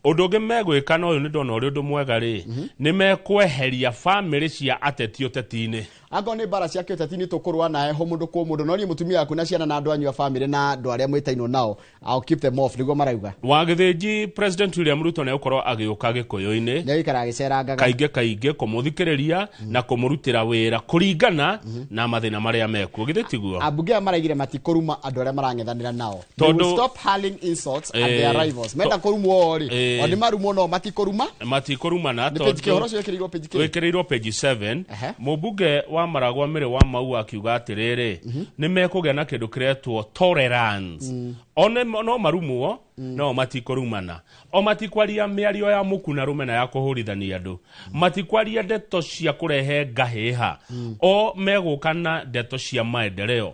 Ũndũ ũngĩ megwĩka, na ũyũ nĩ ndona ũrĩ ũndũ mwega rĩ, nĩ mekweheria bamĩrĩ cia ateti ũteti-inĩ. Angorwo nĩ mbara cia kĩũteti nĩ tũkũrũa nawe ho mũndũ kwĩ mũndũ, no niĩ mũtumia waku na ciana na andũ anyu a bamĩrĩ na andũ arĩa mwĩtainwo nao, I'll keep them off, nĩguo marauga. Wa gĩthĩnji, President William Ruto nĩ egũkorwo agĩũka Gĩkũyũ-inĩ. Nĩ agĩikara agĩcerangaga. Kaingĩ kaingĩ kũmũthikĩrĩria na kũmũrutĩra wĩra kũringana na mathĩna marĩa mekuo, githĩ tiguo? Ambunge aya maraigire matikũruma andũ arĩa marang'ethanĩra nao. They will stop hurling insults at their rivals. Menda kũrumwo rĩ, o nĩ marumwo, no matikũruma. Matikũrumana. Nĩ page kĩ ũhoro ũcio wĩkĩrĩirwo page kĩ? Wĩkĩrĩirwo page 7. Mũmbunge wa Maragwa Mĩrĩ wa Mau akiuga atĩrĩrĩ, nĩ mekũgĩa na kĩndũ kĩretwo tolerance. One no marumwo, no matikũrumana, o matikwaria mĩario ya mũku na rũmena ya kũhũrithania andũ, matikwaria ndeto cia kũrehe ngahĩha, o megũka na ndeto cia maendeleo.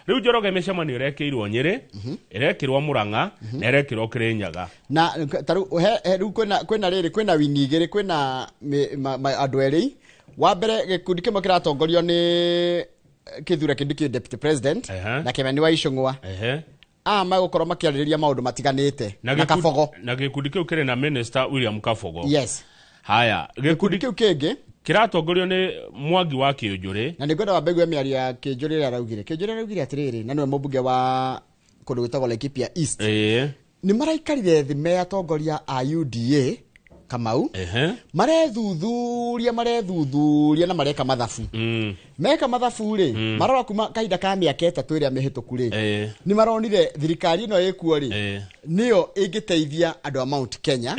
Rĩu Njoroge, mĩcemanio ĩrekĩirwo Nyĩrĩ, ĩrekĩrwo Mũrang'a na ĩrekĩrwo Kĩrĩnyaga. Na tarĩu rĩu kwĩna rĩrĩ, kwĩna wingi igĩrĩ, kwĩna andũ erĩ. Wa mbere, gĩkundi kĩmwe kĩratongorio nĩ Kithure Kindiki, deputy president, na Kimani wa Ichung'wa. Aya megũkorwo makĩarĩrĩria maũndũ matiganĩte na Kabogo. Na gĩkundi kĩu kĩrĩ na Minister William Kabogo. Yes. Haya. Gĩkundi kĩu kĩngĩ kĩratongorio nĩ Mwangi wa Kĩũnjũrĩ. Na nĩngwenda wambe igue mĩario ya Kĩnjũrĩ ĩrĩa araugire. Kĩnjũrĩ araugire atĩrĩrĩ, na nĩwe mũmbunge wa kũndũ gwĩtagwo Laikipia East, nĩ maraikarire thĩ me atongoria a UDA. Kamau marethuthuria na mareka mathabu. Meka mathabu rĩ, marora kuma kahinda ka mĩaka 3 ĩrĩa mĩhĩtũku rĩ, nĩ maronire thirikari ĩno ĩkuo rĩ nĩyo ĩngĩteithia andũ a Mount Kenya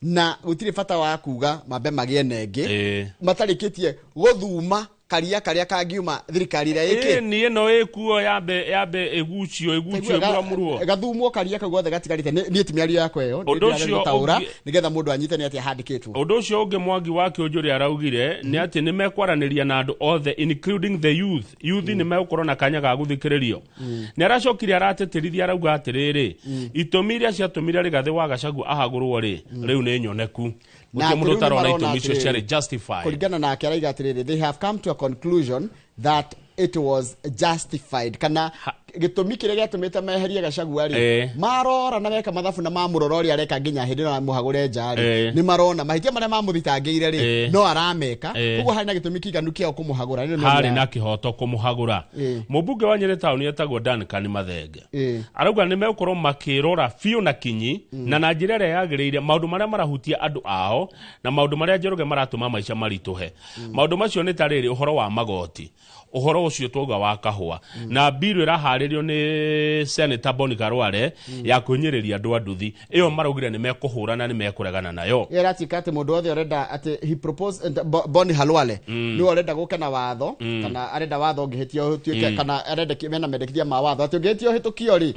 na gũtirĩ bata wa kuga mambe magĩe nengĩ matarĩkĩtie gũthuma karia karia kangiuma thirikari ĩrĩa ĩkĩ ni ĩno ĩkuo yambe ĩgucio ĩguramurwo gathumwo karia kau gothe gatigarĩte. Niĩ ti mĩario yakwa ĩyo ndĩraũra nĩgetha mũndũ anyite nĩ atĩa handĩkĩtwo. Ũndũ ũcio ũngĩ Mwangi wa Kĩũnjũrĩ araugire nĩ atĩ nĩ mekwaranĩria na andũ othe including the youth. Youth nĩ megũkorwo na kanya ga gũthikĩrĩrio. Nĩ aracokire aratĩtĩrithia arauga atĩrĩrĩ, itũmi iria ciatũmire Rigathĩ wa Gachagua ahagũrwo rĩ rĩu nĩ nyoneku. Na mũndũ ũtarona itũmi icio ciarĩ justified. Kũringana nake arauga atĩrĩrĩ, they have come to a conclusion that it was justified. Kana gĩtũmi kĩrĩa gĩatũmĩte meherie Gachagua rĩ, marora na meka mathabu na mamũrora ũrĩa areka nginya hĩndĩ ĩno amũhagũre nja rĩ, nĩ marona mahĩtia marĩa mamũthitangĩire rĩ no arameka, koguo harĩ na gĩtũmi kĩiganu kĩao kũmũhagũra. Harĩ na kĩhoto kũmũhagũra. Mũmbunge wa Nyĩrĩ taũni etagwo Duncan Mathenge arauga nĩ megũkorwo makĩrora biũ na kinyi na njĩra ĩrĩa yagĩrĩire maũndũ marĩa marahutia andũ ao na maũndũ marĩa Njoroge maratũma maica maritũhe. Maũndũ macio nĩ ta rĩrĩ, ũhoro wa magoti, ũhoro ũcio twauga wa kahũa, na bill ĩraharĩrio nĩ Senator Boni Karware ya kwĩnyĩrĩria andũ a nduthi ĩyo maraugire nĩ mekũhũrana nĩ mekũregana nayo. Ĩratuĩka atĩ mũndũ wothe ũrenda atĩ he proposed Boni Halwale nĩwe ũrenda gũka na watho, kana arenda watho ũngĩhĩtio ũtuĩke, kana arenda mena mendekithia ma watho atĩ ũngĩhĩtio ũhĩtũkio rĩ,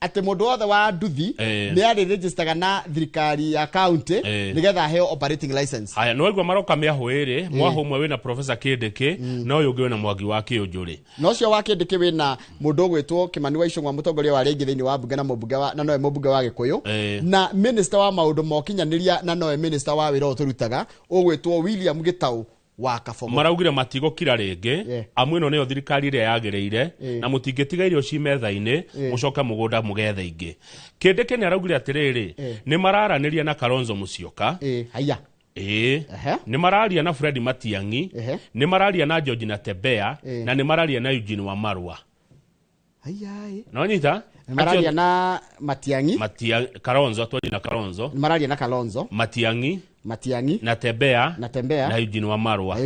atĩ mũndũ wothe wa nduthi nĩ arĩ registaga na thirikari ya county nĩgetha aheo operating license. Haya, nĩ waigua maroka mĩahũ ĩrĩ, mwahũ ũmwe wĩna Professor Kindiki na ũyũ ũngĩ wĩna Mwangi wa Kĩũnjũrĩ. Na ũcio wa Kindiki wĩna mũndũ ũgwĩtwo Kĩmani wa Icũng'wa, mũtongoria wa arĩa aingĩ thĩinĩ wa mbunge na mũmbunge wa na nowe mũmbunge wa Gĩkũyũ, na minister wa maũndũ ma ũkinyanĩria na nowe minister wa wĩra ũyũ tũrutaga ũgwĩtwo William Gĩtaũ wa Kabogo. Maraugire matigũkira rĩngĩ amu ĩno nĩyo thirikari ĩrĩa yagĩrĩire na mũtingĩtiga irio ci metha-inĩ mũcoke mũgũnda mũgethe ingĩ. Kindiki nĩ araugire atĩrĩrĩ, nĩ mararanĩria na Kalonzo Musyoka, haya nĩ mararia na Fred Matiang'i, nĩ mararia na George Natembeya na nĩ mararia na Eugene Wamalwa. No nyita? Nĩ mararia na Matiang'i, Kalonzo, atwaria na Kalonzo, nĩ mararia na Kalonzo, Matiang'i, Natembeya na Eugene Wamalwa.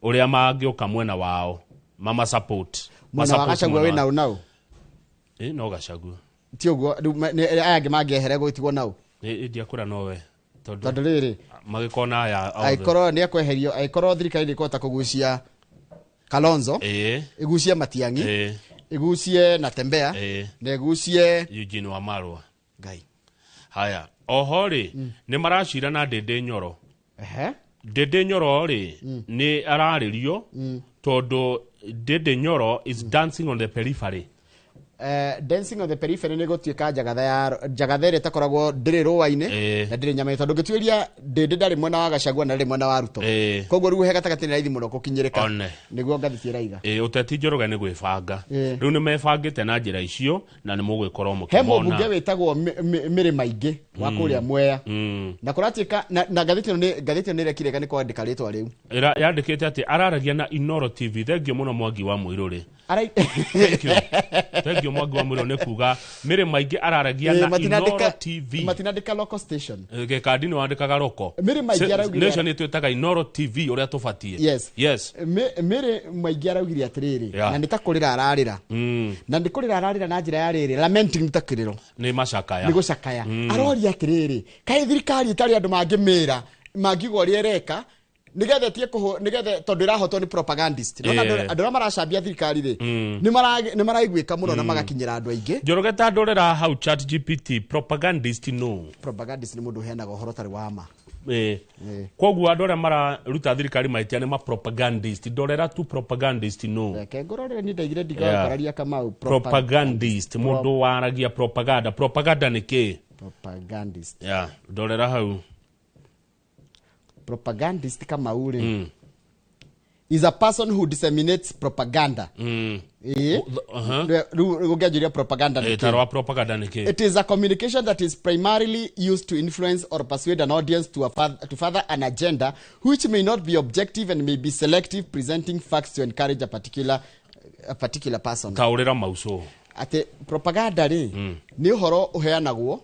Ũrĩa mangĩũka mwena wao mama support mwena wa Gachagua wĩ nau no Gachagua ti ũguo aya angĩ mangĩehere gũtigwo nau ndiakũra nowe tondũ rĩrĩ magĩkona aya angĩkorwo nĩ ekweherio, angĩkorwo thirikari nĩ ĩkũhota kũgucia Kalonzo, ĩgucie Matiang'i, ĩgucie Natembeya na ĩgucie Eugene Wamalwa. Ngai. Haya, oho rĩ nĩ maracira na Ndĩndĩ Nyoro. Ndĩndĩ Nyoro rĩ nĩ ararĩrio tondũ Ndĩndĩ Nyoro is dancing on the periphery. Dancing on the periphery nĩ gũtuĩka njagatha ya njagatha ĩrĩa ĩtakoragwo ndĩrĩ rũa-inĩ na ndĩrĩ nyama, tondũ ngĩtuĩria Ndĩndĩ ndarĩ mwena wa Gachagua na ndarĩ mwena wa Ruto, koguo rĩu he gatagatĩ nĩ raithi mũno gũkinyĩrĩka, nĩguo ngathĩti ĩraiga. Ũteti Njoroge nĩ gwĩbanga rĩu nĩ mebangĩte na njĩra icio na nĩ mũgwĩkorwo mũkĩmona. He mũmbunge wĩtagwo Mĩrĩ Maingĩ wa kũrĩa Mwea, na kũratuĩka na ngathĩti ĩno nĩ ĩrekire nĩ kwandĩka rĩtwa rĩu yandĩkĩte atĩ araragia na Inoro TV. Thengio mũno Mwangi wa Mũirũrĩ. Thengio Mwangi wa Mũirũrĩ nĩ kuga Mĩrĩ Maingĩ araragia na Inoro TV. Matinandĩka local station. Gĩkandi nĩ wandĩkaga roko. Mĩrĩ Maingĩ araugire Nation ĩtwĩtaga Inoro TV ũrĩa tũbatiĩ. Yes. Mĩrĩ Maingĩ araugire atĩrĩrĩ, na nĩ ta kũrĩra ararĩra. Na nĩ kũrĩra ararĩra na njĩra ya rĩrĩ, lamenting nĩ ta kĩrĩro. Nĩ macakaya. Nĩ gũcakaya. Aroria atĩrĩrĩ, kaĩ thirikari ĩtarĩ andũ mangĩmĩra, mangiuga ũrĩa ĩreka nigetha tie kuho nigetha tondu irahotwo ni propagandist no andu aria maracambia thirikari ri ni maraiguika muno na magakinyira andu aingi. Njoroge ta ndorera hau Chat GPT propagandist no propagandist ni mundu uheanaga uhoro tari wa ma koguo andu aria mararuta thirikari mahitia ni ma propagandist. Ndorera tu propagandist no reke ngorore ni ndaigire ndigakararia Kamau propagandist mundu waragia propaganda. Propaganda ni ki? Propagandist yeah, ndorera hau propagandist Kamau ri is a person who disseminates propaganda. Propaganda. It is a communication that is primarily used to influence or persuade an audience to further an agenda which may not be objective and may be selective, presenting facts to encourage a particular person. Taurera mauso. Ate propaganda ri ni uhoro uheanagwo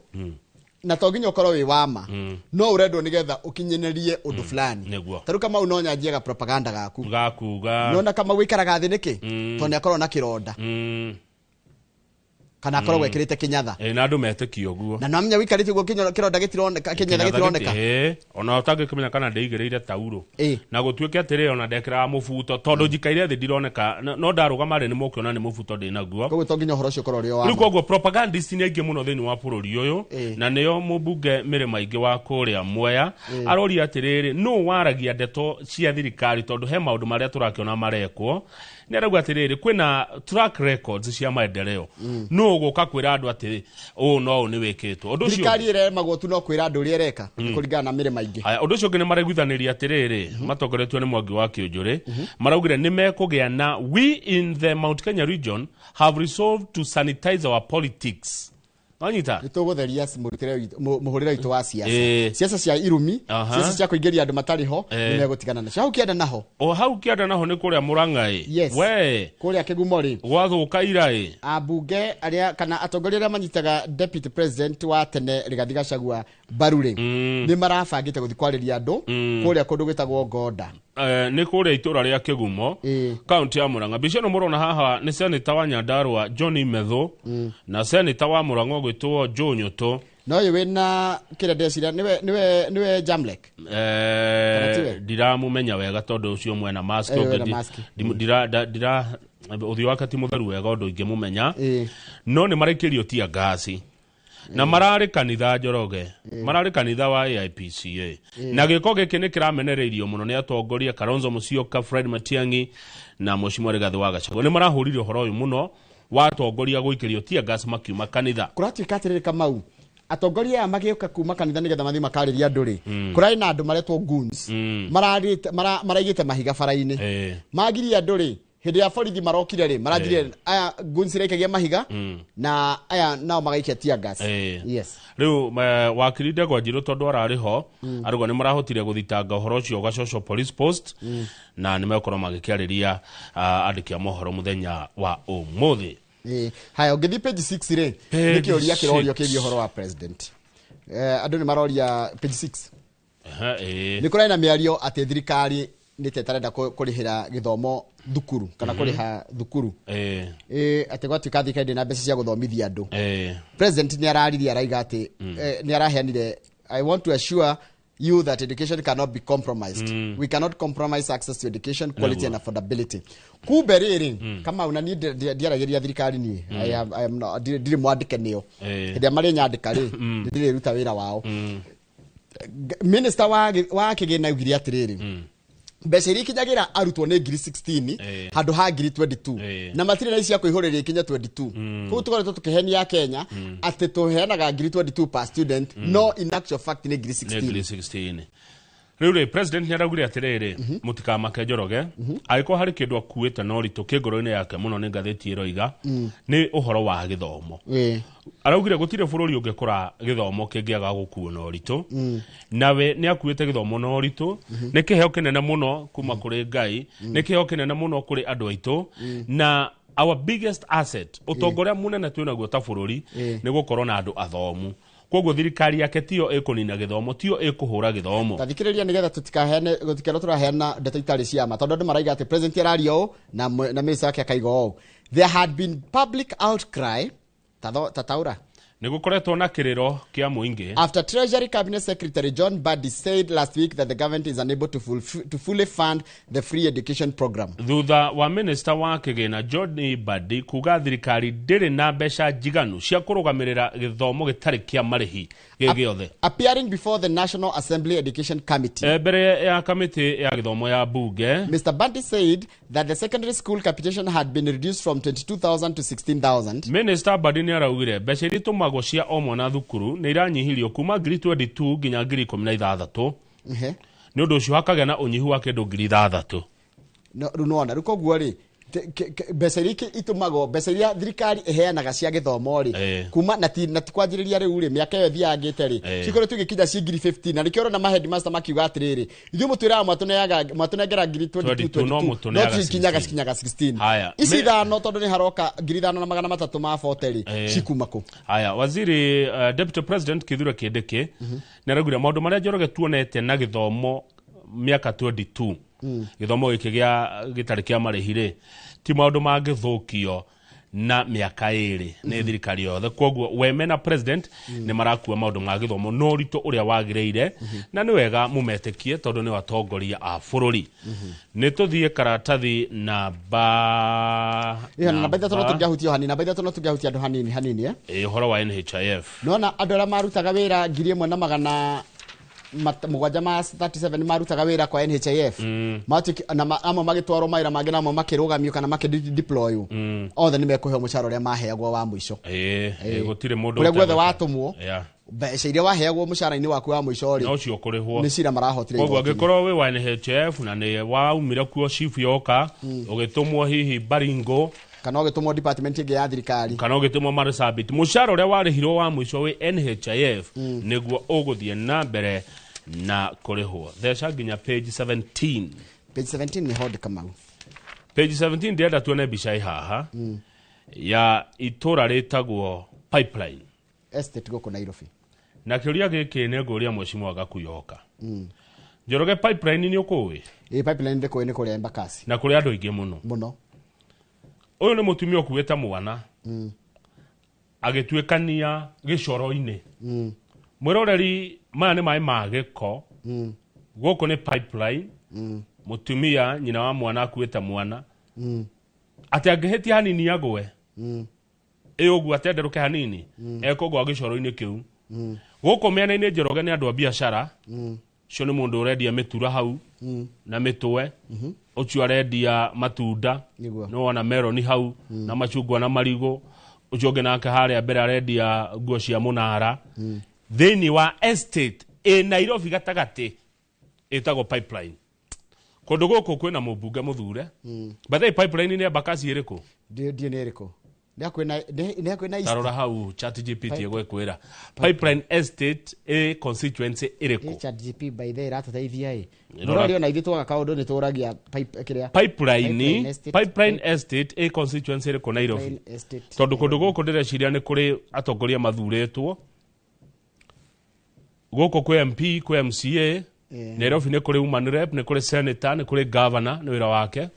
Na to nginya ũkorwo wĩ wa ma, no ũrendwo nĩgetha ũkinyanĩrie ũndũ fulani. Ta rĩu Kamau no nyanjiaga propaganda gaku. Gakuga. Nona Kamau wĩikaraga thĩ nĩkĩ? Tondũ nĩ akorwo na kĩronda. Kana akorwo gwekĩrĩte kĩnyatha. Na andũ metĩkie ũguo. Na namenya wĩikarĩte ũguo kĩronda gĩtironeka, kĩnyatha gĩtironeka. Ona ũtangĩkĩmenya kana ndĩigĩrĩire tauro. Na gũtuĩke atĩrĩ ona ndekĩraga mũbuto tondũ njikaire thĩ ndironeka, no ndarũgama rĩ nĩ mũkĩona nĩ mũbuto ndĩnaguo. Koguo to nginya ũhoro ũcio ũkorwo ũrĩ o wa Rĩu ma. koguo propagandist nĩ aingĩ mũno thĩinĩ wa bũrũri ũyũ, na nĩo mũmbunge Mĩrĩma Aingĩ wa kũrĩa Mwea aroria atĩrĩrĩ, nũ waragia ndeto cia thirikari tondũ he maũndũ marĩa tũrakĩona marekwo. Nĩ arauga atĩrĩrĩ, kwĩna track records cia maendeleo. Nũ ũgũka kwĩra andũ atĩ ũũ no ũũ nĩ wĩkĩtwo. Ũndũ ũcio Thirikari ĩremagwo tu no kwĩra andũ ũrĩa ĩreka, kũringana na Mĩrĩma Aingĩ. Haya, ũndũ ũcio ũngĩ nĩ maraiguithanĩria atĩrĩrĩ, matongoretio nĩ Mwangi wa Kĩũnjũrĩ, maraugire nĩ mekũgĩa na we in the Mount Kenya region have resolved to sanitize our politics. Wanyita? Nĩ tũgũtheria mũhũrĩre witũ wa siasa. Siasa cia irumi, siasa cia kũingĩria andũ matarĩ ho, nĩ megũtigana nacio. Hau kĩanda naho. O hau kĩanda naho nĩ kũrĩa Mũrang'a-ĩ. Yes. We. Kũrĩa Kĩgumo rĩ. Gwathũka ira-ĩ. Ambunge arĩa kana atongoria arĩa manyitaga deputy president wa tene Rigathi Gachagua mbaru rĩ, nĩ marabangĩte gũthiĩ kwarĩria andũ kũrĩa kũndũ gwĩtagwo Gonda. Nĩ kũrĩa itũra rĩa Kĩgumo, kaunti ya Murang'a. Mbica ĩno mũrona haha nĩ seneta wa Nyandarua John Methu na seneta wa Murang'a ũgwĩtwo Joe Nyutu. Na ũyũ wĩna kĩrĩa ndeciria nĩwe Jamlek. Kana tiwe? Ndiramũmenya wega tondũ ũcio mwena mask Wena ũngĩ mask. Ndira ũthiũ wake ti mũtheru wega ũndũ ingĩmũmenya. No nĩ maraikĩrio tear gas. Na mararĩ kanitha Njoroge, mararĩ kanitha wa AIPCA. Na gĩko gĩkĩ nĩ kĩramenereirio mũno nĩ atongoria Kalonzo Musyoka, Fred Matiang'i na Mheshimiwa Rigathi wa Gachagua. Nĩ marahũrire ũhoro ũyũ mũno wa atongoria gũikĩrio tear gas makiuma kanitha. Kũratuĩka atĩrĩrĩ Kamau, atongoria aya magĩũka kuma kanitha nĩgetha mathiĩ makarĩrie andũ rĩ, kũrarĩ na andũ maretwo goons, maraigĩte mahiga bara-inĩ. Magirie andũ rĩ, hĩndĩ ya borithi marokire rĩ, maranjirie aya goons iraikagia mahiga, na aya nao magaikia tear gas. Yes. Rĩu, wakiri Ndegwa Njirũ tondũ ararĩ ho, arauga nĩ marahotire gũthitanga ũhoro ũcio Gacoco Police Post, na nĩ megũkorwo magĩkĩarĩria, andĩki a mohoro mũthenya wa ũmũthĩ. Haya, ũngĩthiĩ page 6 rĩ, Page nĩ kĩũria kĩrorio six. kĩgiĩ ũhoro wa president. Andũ nĩ maroria page 6. Ehe, Nĩ kũrarĩ na mĩario atĩ thirikari nĩ ta ĩtarenda kũrĩhĩra gĩthomo thukuru kana kũrĩha thukuru. Atĩ gwatuĩka thirikari ndĩna mbeca cia gũthomithia andũ. President nĩ araririe araiga atĩ, nĩ araheanire, I want to assure you that education cannot be compromised. We cannot compromise access to education, quality and affordability. Kumbe rĩrĩ, kama una niĩ ndiaragĩria thirikari niĩ. I am not, ndirĩ mwandĩke nĩo. Hĩndĩ ĩrĩa marĩ nyandĩka rĩ, nĩ ndĩrĩruta wĩra wao. Minister wa kĩgĩna augire atĩrĩrĩ, mbeca iria ikinyagĩra arutwo nĩ ngiri 16 handũ ha ngiri 22. Na matirĩ na cia kwĩhũrĩria ikinye 22. Koguo tũkoretwo tũkĩhenia Kenya atĩ tũheanaga ngiri 22 per student, no in actual fact nĩ ngiri Nĩ ngiri 16. 16. Rĩu rĩ, president nĩ araugire atĩrĩrĩ, mũtikamake Njoroge, angĩkorwo harĩ kĩndũ akuĩte na ũritũ kĩ ngoro-inĩ yake mũno nĩ ngathĩti ĩroiga, nĩ ũhoro wa gĩthomo. Araugire gũtirĩ bũrũri ũngĩkũra gĩthomo kĩngĩaga gũkuo na ũritũ. Nawe nĩ akuĩte gĩthomo na ũritũ. Nĩ kĩheo kĩnene mũno kuma kũrĩ Ngai, nĩ kĩheo kĩnene mũno kũrĩ andũ aitũ. Na our biggest asset, ũtonga ũrĩa mũnene twĩnaguo ta bũrũri, nĩ gũkorwo na andũ athomu. Koguo thirikari yake tiyo ĩkũnina gĩthomo, tiyo ĩkũhũra gĩthomo. Ta thikĩrĩria nĩgetha tũtikaheane, gũtikerwo tũraheana ndeto itarĩ cia ma, tondũ andũ maraiga atĩ president araria ũũ na minister wake akaiga ũũ. There had been public outcry, tataura. Nĩ gũkoretwo na kĩrĩro kĩa mũingĩ. After Treasury Cabinet Secretary John Mbadi said last week that the government is unable to fully fund the free education program. Thutha wa minister wa kĩgĩna John Mbadi kuga thirikari ndĩrĩ na mbeca njiganu cia kũrũgamĩrĩra gĩthomo gĩtarĩ kĩa marĩhi gĩ gĩothe. Appearing before the National Assembly Education Committee. Mbere ya kamĩtĩ ya gĩthomo ya bunge. Mr. Mbadi said that the secondary school capitation had been reduced from 22,000 to 16,000. Minister Mbadi nĩ araugire mbeca iria itũmagwo cia o mwana thukuru nĩ iranyihirio kuma ngiri 22 nginya ngiri ikũmi na ithathatũ. Nĩ ũndũ ũcio hakagĩa na ũnyihu wa kĩndũ ngiri ithathatũ. No, rĩu nĩwona, rĩu koguo rĩ, Mbeca iria itũmagwo, mbeca iria thirikari ĩheanaga cia gĩthomo rĩ, kuma na ti kwanjĩrĩria rĩu rĩ, mĩaka ĩyo ĩthiangĩte rĩ, cikoretwo igĩkinya ci ngiri 15, na nĩkĩo ũrona ma-headmaster makiuga atĩrĩrĩ, ithuĩ mũtwĩraga mwatũnengera ngiri 22, no no mũtũneaga cikinyaga 16. Cikinyaga 16. Haya, ici ithano, tondũ nĩ haroka 5300 ma 40 rĩ, cikuma kũ? Haya, waziri, Deputy President Kithure Kindiki nĩ araugire maũndũ marĩa, Njoroge, tuonete na gĩthomo mĩaka 22, gĩthomo gĩkĩ gĩa gĩtarĩ kĩa marĩhi rĩ, ti maũndũ mangĩthũkio na mĩaka 2 nĩ thirikari yothe. Koguo we mena president nĩ marakua maũndũ ma gĩthomo na ũritũ ũrĩa wagĩrĩire, na nĩ wega mũmetĩkie tondũ nĩ atongoria a bũrũri. Nĩ tũthiĩ karatathi namba Ĩyo na namba 3, no tũngĩahutia hanini, namba 3, no tũngĩahutia andũ hanini hanini, eh? Ĩ, ũhoro wa NHIF. Nona andũ arĩa marutaga wĩra 1737 marutaga wĩra kwa NHIF. Na amwe magĩtwarwo mawĩra mangĩ, na amwe makĩrũgamio kana makĩdeploywo, othe nĩ mekũheo mũcara ũrĩa maheagwo wa mũico. Ĩ, gũtirĩ mũndũ Kũrĩa guothe ũtegwĩka. watũmwo, mbeca iria waheagwo mũcara-inĩ waku wa mũico rĩ, no ũcio ũkũrĩhwo. Nĩ cira marahotire Koguo igoti-inĩ. angĩkorwo wĩ wa NHIF na nĩ waumire kuo chief yoka, ũgĩtũmwo hihi Baringo, kana ũgĩtũmwo department ĩngĩ ya thirikari, kana ũgĩtũmwo Marsabit, mũcara ũrĩa warĩhirwo wa mũico wĩ NHIF nĩguo ũgũthiĩ na mbere na kũrĩhwo. Theca nginya page 17. Page 17 nĩ Hod Kamau. Page 17, ndĩrenda tuone mbica ĩ haha ya itũra rĩtagwo Pipeline Estate gũkũ Nairobi. Na kĩũria gĩkĩ nĩ ngũria mheshimiwa Gakuyoka. Njoroge, Pipeline nĩ ũkũĩ? Ĩ, Pipeline ndĩkũĩ, nĩ kũrĩa Embakasi. Na kũrĩ andũ aingĩ mũno. Mũno. Ũyũ nĩ mũtumia ũkuĩte mwana agĩtuĩkania gĩcoro-inĩ. Mwĩroreri, maya nĩ maĩ ma gĩko. Gũkũ nĩ Pipeline. Mũtumia, nyina wa mwana, akuĩte mwana, atĩ angĩhĩtia hanini agwe, ĩ ũguo atenderũke hanini, ekũgwa gĩcoro-inĩ kĩu. Gũkũ mĩena-inĩ, Njoroge, nĩ andũ a biacara. Ũcio nĩ mũndũ ũrendia mĩtura hau na mĩtwe, ũcio arendia matunda. Nĩguo. Nĩ wona meroni hau na macungwa na marigũ. Ũcio ũngĩ nake harĩa mbere arendia nguo cia mũnara thĩinĩ wa estate ĩ Nairobi gatagatĩ ĩtagwo Pipeline. Kũndũ gũkũ kwĩna mũmbunge mũthure. By the way, Pipeline nĩ Embakasi ĩrĩkũ? Ndiĩ nĩ ĩrĩkũ, nĩ hakuhĩ na nĩ hakuhĩ na East. Tarora hau Chat GPT ĩgwĩkwĩra Pipeline Estate ĩ constituency ĩrĩkũ. ChatGPT by the way ĩratũteithia ĩ. Ĩrora- Mũrori, ona ithuĩ twaga kaũndũ nĩ tũragia pipe kĩrĩa. Pipeline Estate. Pipeline Estate ĩ constituency ĩrĩkũ Nairobi? Pipeline Estate. Tondũ kũndũ gũkũ ndĩreciria nĩ kũrĩ atongoria mathurĩtwo gũkũ, kwĩ MP, kwĩ MCA. Nairobi nĩ kũrĩ woman rep, nĩ kũrĩ senator, nĩ kũrĩ governor, nĩ wĩra wake.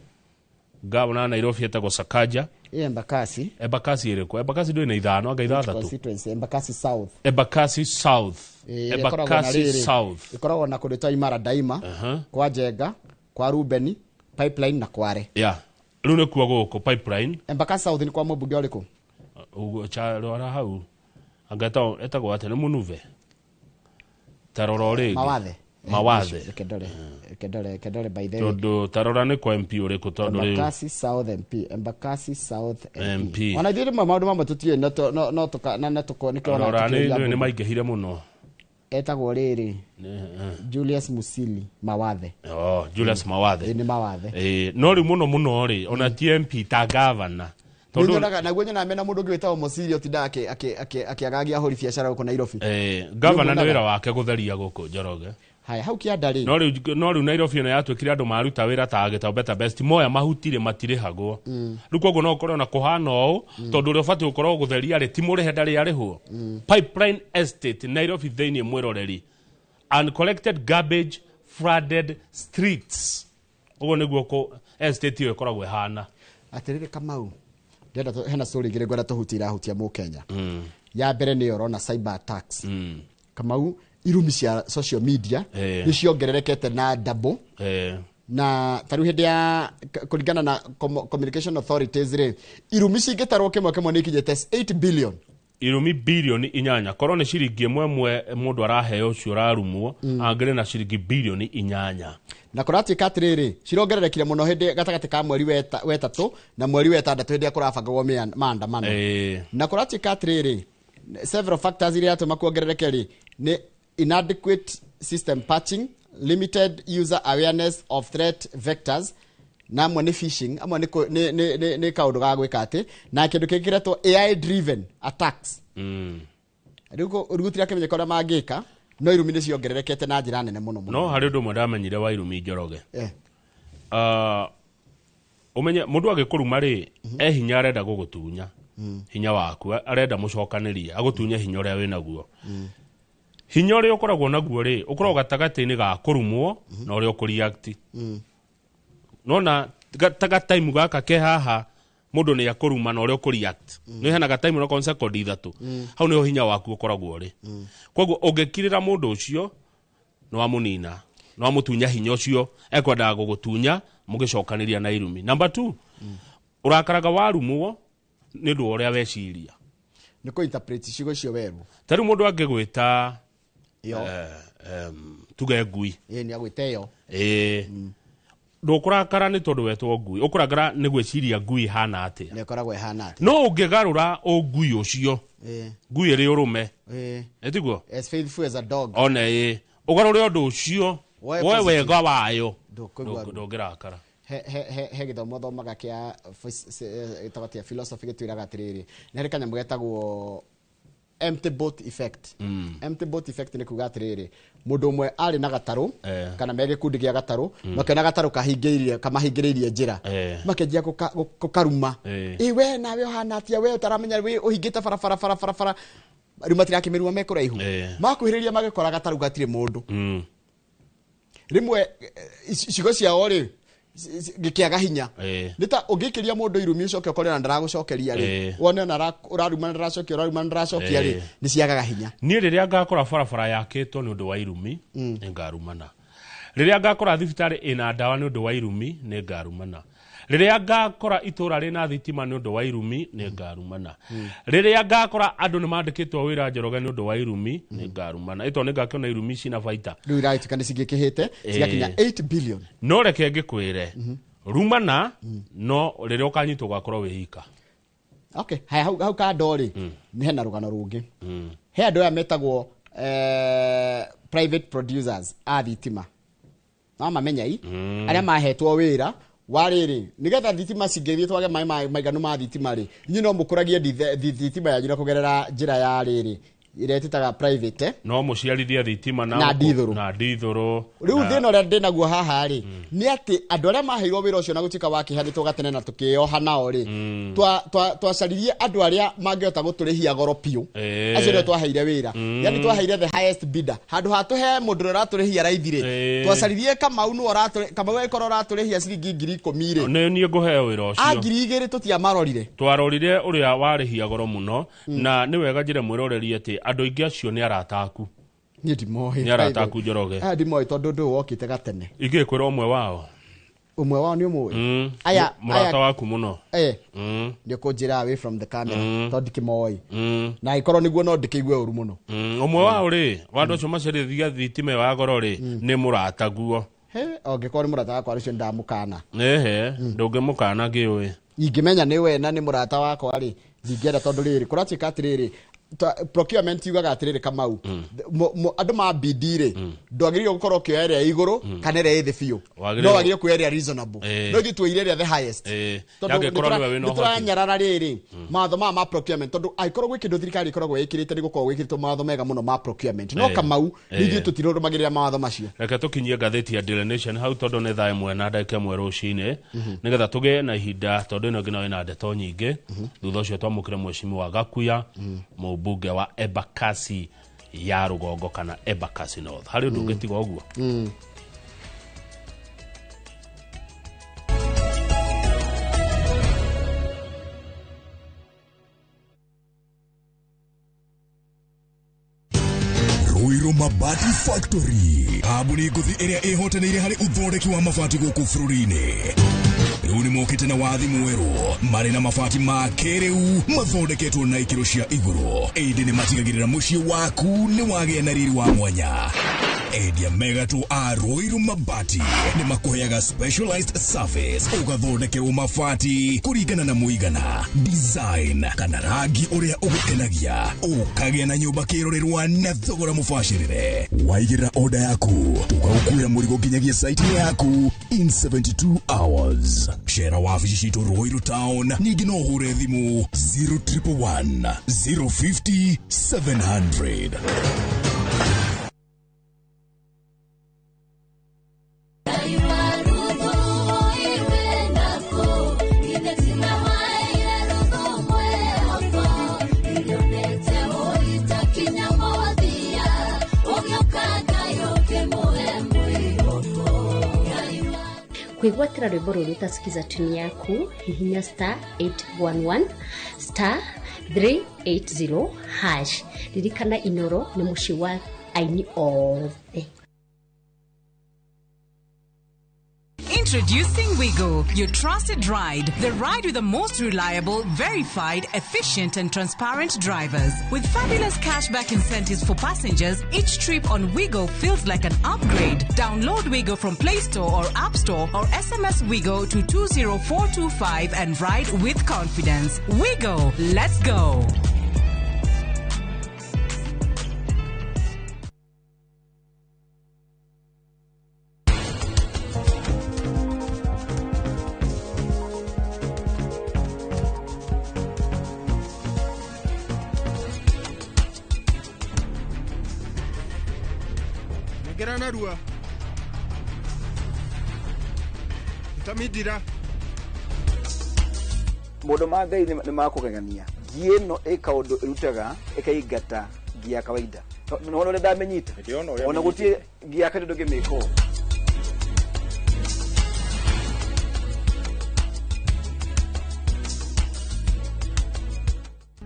Governor wa Nairobi etagwo Sakaja. Ĩ Embakasi. Embakasi ĩrĩkũ? Embakasi ndũrĩ na ithano anga ithathatũ. Constituency Embakasi South. Embakasi South. Ĩ, ĩrĩa ĩkoragwo na Embakasi rĩrĩ, South. Ĩkoragwo na kũndũ ta Imara Daima, kwa Njenga, kwa Rubeni, Pipeline na Kware. Ya, rĩu nĩkuo gũkũ Pipeline. Embakasi South nĩ kwa mũmbunge ũrĩkũ? Ũguo rora hau, anga etagwo atĩa, nĩ Mũnuve, tarora o rĩngĩ. Mawathe. Mawathe. Reke ndore, reke ndore, reke ndore by the way. Tondũ tarora nĩ kwa MP ũrĩkũ, tondũ rĩu Embakasi South MP, Embakasi South MP. MP. Ona ithuĩ rĩmwe maũndũ mamwe tũtiũĩ, no no tũka na tũko nĩkĩo ona Rora nĩ tũkĩũria nĩ mbunge. maingĩhire mũno. Etagwo rĩrĩ, Julius Musili Mawathe. Oh, Julius Mawathe. Ĩ, nĩ Mawathe. Ĩ, no rĩu mũno mũno rĩ, ona ti MP ta gavana, tondũ Nyonaga naguo, nyonaga mena mũndũ ũngĩ wĩtagwo Musili ũtindaga akĩagagia ahũri biacara gũkũ Nairobi. Gavana nĩ Nĩũmuonaga? wĩra wake gũtheria gũkũ, Njoroge. Haya, hau kĩanda rĩ. No rĩu Nairobi ĩno yatuĩkire andũ maruta wĩra ta gĩtao Better Best, moya mahuti rĩ, matirĩhagwo. Rĩu koguo no ũkorwo na kũhana ũũ, tondũ ũrĩa ũbatiĩ gũkorwo gũtheria rĩ, ti mũrĩhe, ndarĩ arĩhwo. Pipeline Estate, Nairobi thĩinĩ, mwĩroreri, uncollected garbage flooded streets, ũguo nĩguo kũ estate ĩyo ĩkoragwo ĩhana. Atĩrĩrĩ Kamau, ndĩrenda hena story igĩrĩ ngwenda tũhutie irahutia mũkenya. Ya mbere nĩ ũrona cyber attacks. Kamau, irumi cia social media nĩ ciongererekete na double, na tarĩu hĩndĩ ya kũringana na communication authorities rĩ, irumi cingĩtarwo kĩmwe kĩmwe nĩ ikinyĩte 8 billion. Irumi bilioni 8, korwo nĩ ciringi ĩmwe ĩmwe mũndũ araheo ũcio ũrarumwo, angĩrĩ na ciringi bilioni 8. Na kũratuĩka atĩrĩrĩ, cirongererekire mũno hĩndĩ gatagatĩ ka mweri wetatũ na mweri wetandatũ, hĩndĩ ĩrĩa kũrabangagwo maandamano. Na kũratuĩka atĩrĩrĩ, several factors iria iratũma kuongerereke rĩ, nĩ inadequate system patching, limited user awareness of threat vectors, Na amwe nĩ phishing, amwe nĩ kaũndũ ga gwĩka atĩ na kĩndũ kĩngĩ kĩretwo AI driven attacks. Rĩu gũtirakĩmenyeka ũrĩa mangĩka, no irumi nĩ ciongererekete na njĩra nene mũno mũno. No harĩ ũndũ ũmwe ndamenyire wa irumi, Njoroge. Ũmenye mũndũ agĩkũruma rĩ, e hinya arenda gũgũtunya. Hinya waku arenda mũcokanĩrie, agũtunye hinya ũrĩa wĩnaguo. Hinya ũrĩa ũkoragwo naguo rĩ, ũkoragwo gatagatĩ-inĩ ga kũrumwo na ũrĩa ũkũreact. Nona ta time gaka ke haha mũndũ nĩ akũruma na ũrĩa ũkũreact. Nĩ hena ga time no second 3. Hau nĩho hinya waku ũkoragwo ũrĩ. Koguo ũngĩkirĩra mũndũ ũcio nĩ wamũnina, nĩ wamũtunya hinya ũcio ekwendaga gũgũtunya mũgĩcokanĩria na irumi. Number 2, ũrakaraga warumwo nĩ ũndũ wa ũrĩa weciria. Nĩ kũ interpret ciugo icio werũ. Ta rĩu mũndũ angĩgwĩta tuge ngui. Nĩ agwĩta ĩyo. Ndũkũrakara nĩ tondũ wetwo ngui, ũkũrakara nĩ gwĩciria ngui ĩhana atĩa. Nĩ ĩkoragwo ĩhana atĩa. No ũngĩgarũra ũngui ũcio, ngui ĩrĩ ũrũme. Ĩtiguo? As faithful as a dog. One ĩ. Ũgarũre ũndũ ũcio, woe wega wayo, ndũngĩrakara. He gĩthomo thomaga kĩa gĩtagwo atĩa, philosophy gĩtwĩraga atĩrĩrĩ, nĩ harĩ kanyamũ getagwo empty boat effect. Empty boat effect nĩ kuga atĩrĩrĩ, mũndũ ũmwe arĩ na gatarũ, kana me gĩkundi gĩa gatarũ, makĩona gatarũ kahingĩrĩirie, kamahingĩrĩirie njĩra, makĩanjia gũkaruma. Ĩ we nawe ũhana atĩa, we ũtaramenya wĩ ũhingĩte barabara bara bara bara. Rĩu matirakĩmĩruma me kũraihu. Makuhĩrĩria magĩkora gatarũ gatirĩ mũndũ. Rĩmwe ciugo ciao rĩ gĩkĩaga hinya. Nĩ ta ũngĩikĩria mũndũ irumi ũcoke ũkore ona ndaragũcokeria rĩ, wone ona ũraruma na ndaracokia, ũraruma na ndaracokia rĩ, nĩ ciagaga hinya. Niĩ rĩrĩa ngakora barabara yakĩtwo nĩ ũndũ wa irumi, nĩ ngarumana. Rĩrĩa ngakora thibitarĩ ĩna ndawa nĩ ũndũ wa irumi, nĩ ngarumana. Rĩrĩa ngakora itũra rĩna thitima nĩ ũndũ wa irumi, nĩ ngarumana. Rĩrĩa ngakora andũ nĩ mandĩkĩtwo wĩra Njoroge nĩ ũndũ wa irumi, nĩ ngarumana. Ĩto nĩ ngakĩona irumi cina baita. Rĩu iragĩtuĩka nĩ cingĩkĩhĩte, cigakinya 8 billion. No reke ngĩkwĩre, rumana no rĩrĩa ũkanyitwo ũgakorwo wĩ ika. Okay, haya hau kando rĩ, nĩ hena rũgano rũngĩ. He andũ aya metagwo private producers a thitima. No mamenya i, arĩa mahetwo wĩra wa rĩrĩ, nĩgetha thitima cingĩthiĩ twage maĩ maiganu ma thitima rĩ, inyuĩ no mũkũragie thitima yanyu na kũgerera njĩra ya rĩrĩ ĩrĩa ĩtĩtaga private. No mũciarithie thitima na ndithũrũ. Na ndithũrũ. Rĩu thĩna ũrĩa ndĩnaguo haha rĩ, nĩ atĩ andũ arĩa maheirwo wĩra ũcio na gũtuĩka wa kĩhanĩtwo gatene na tũkĩoha nao rĩ, twacaririe andũ arĩa mangĩhota gũtũrĩhia goro biũ. Acio nĩo twaheire wĩra. Yani twaheire the highest bidder. Handũ ha tũhe mũndũ ũrĩa ũratũrĩhia raithi rĩ, twacaririe Kamau nĩwe ũratũrĩ, Kamau agĩkorwo ũratũrĩhia ciringi 10,000 rĩ. Nĩ niĩ ngũheo wĩra ũcio. A 2,000 tũtiamarorire. Twarorire ũrĩa warĩhia goro mũno, na nĩ wega njĩre mwĩroreri atĩ andũ aingĩ acio nĩ arata aku. Niĩ ndimoĩ. Nĩ arata aku Njoroge. Aya ndimoĩ tondũ ũndũ ũyũ wokĩte gatene. Ingĩkwĩra ũmwe wao. Ũmwe wao nĩ ũmũĩ? Aya, mũrata waku mũno. Nĩ ũkũnjĩra away from the camera tondũ ndikĩmoĩ. Na angĩkorwo nĩguo no ndĩkĩigue ũru mũno. Ũmwe wao rĩ, wa andũ acio macerithia thitima ĩyo ya goro rĩ, nĩ mũrataguo. He, angĩkorwo nĩ mũrata wakwa rũcio ndamũkana. Ehe, ndũngĩmũkana ngĩũĩ. Ingĩmenya nĩ we na nĩ mũrata wakwa rĩ, ndingĩenda tondũ rĩrĩ, kũratuĩka atĩrĩrĩ, procurement yugaga atĩrĩrĩ Kamau, andũ ma BD rĩ, ndwagĩrĩirwo gũkorwo ũkĩoya ĩrĩa ĩigũrũ kana ĩrĩa ĩ thĩ biũ. No wagĩrĩirwo kuoya ĩrĩa reasonable. No ithuĩ tuoire ĩrĩa the highest. Tondũ nĩ tũranyarara rĩrĩ mawatho maya ma procurement, tondũ angĩkorwo gwĩ kĩndũ thirikari ĩkoragwo ĩkĩrĩte nĩ gũkorwo gwĩkĩrĩtwo mawatho mega mũno ma procurement. No Kamau, ithuĩ tũtirũmagĩrĩra mawatho macio. Reke tũkinyie ngathĩti ya Daily Nation hau tondũ nĩ thaa 1:01 rũcinĩ, nĩgetha tũgĩe na ihinda tondũ ĩno ĩngĩ nayo ĩna ndeto nyingĩ. Thutha ũcio twamũkĩre mheshimiwa Gakuya, mũmbunge wa Embakasi ya rũgongo kana Embakasi North. Harĩ ũndũ ũngĩtiga ũguo? Ruiru Mabati Factory, kambuni ngũthi ĩrĩa ĩhotanĩire harĩ ũthondeki wa mabati gũkũ bũrũri-inĩ. Rĩu nĩ mokĩte na wathi mwerũ, marĩ na mabati ma kĩrĩu mathondeketwo na ikĩro cia igũrũ, ĩndĩ nĩ matigagĩrĩra mũciĩ waku nĩ wagĩa na riri wa mwanya. Endia mega tu a Ruiru Mabati nĩ makũheaga specialized service ũgathondekerwo mabati kũringana na mũigana, design kana rangi ũrĩa ũgũkenagia, ũkagĩa na nyũmba kĩrorerwa na thogora mũbacĩrĩre. Waigĩrĩra order yaku tũgagũkuĩra mũrigo nginyagia site yaku in 72 hours. Cera wabici citũ Ruiru Town, ningĩ no ũhũre thimũ 0111 050 700. Kwigwatira rwimbo ruru utasikiza tuni yaku hihinya star 811 star 380 hash. Ririkana Inoro ni muciĩ wa aini othe. Introducing Wigo, your trusted ride. The ride with the most reliable, verified, efficient and transparent drivers. With fabulous cashback incentives for passengers, each trip on Wigo feels like an upgrade. Download Wigo from Play Store or App Store or SMS Wigo to 20425 and ride with confidence. Wigo, let's go. Narua Tamidira Mũndũ ma Ngai nĩ makũgegania ngi ĩno ĩ kaũndũ ĩrutaga ĩkaingata ngi ya kawaida no ũrĩa ndamenyita ona gũtirĩ ngi ya kawaida ndũngĩmĩka ũũ.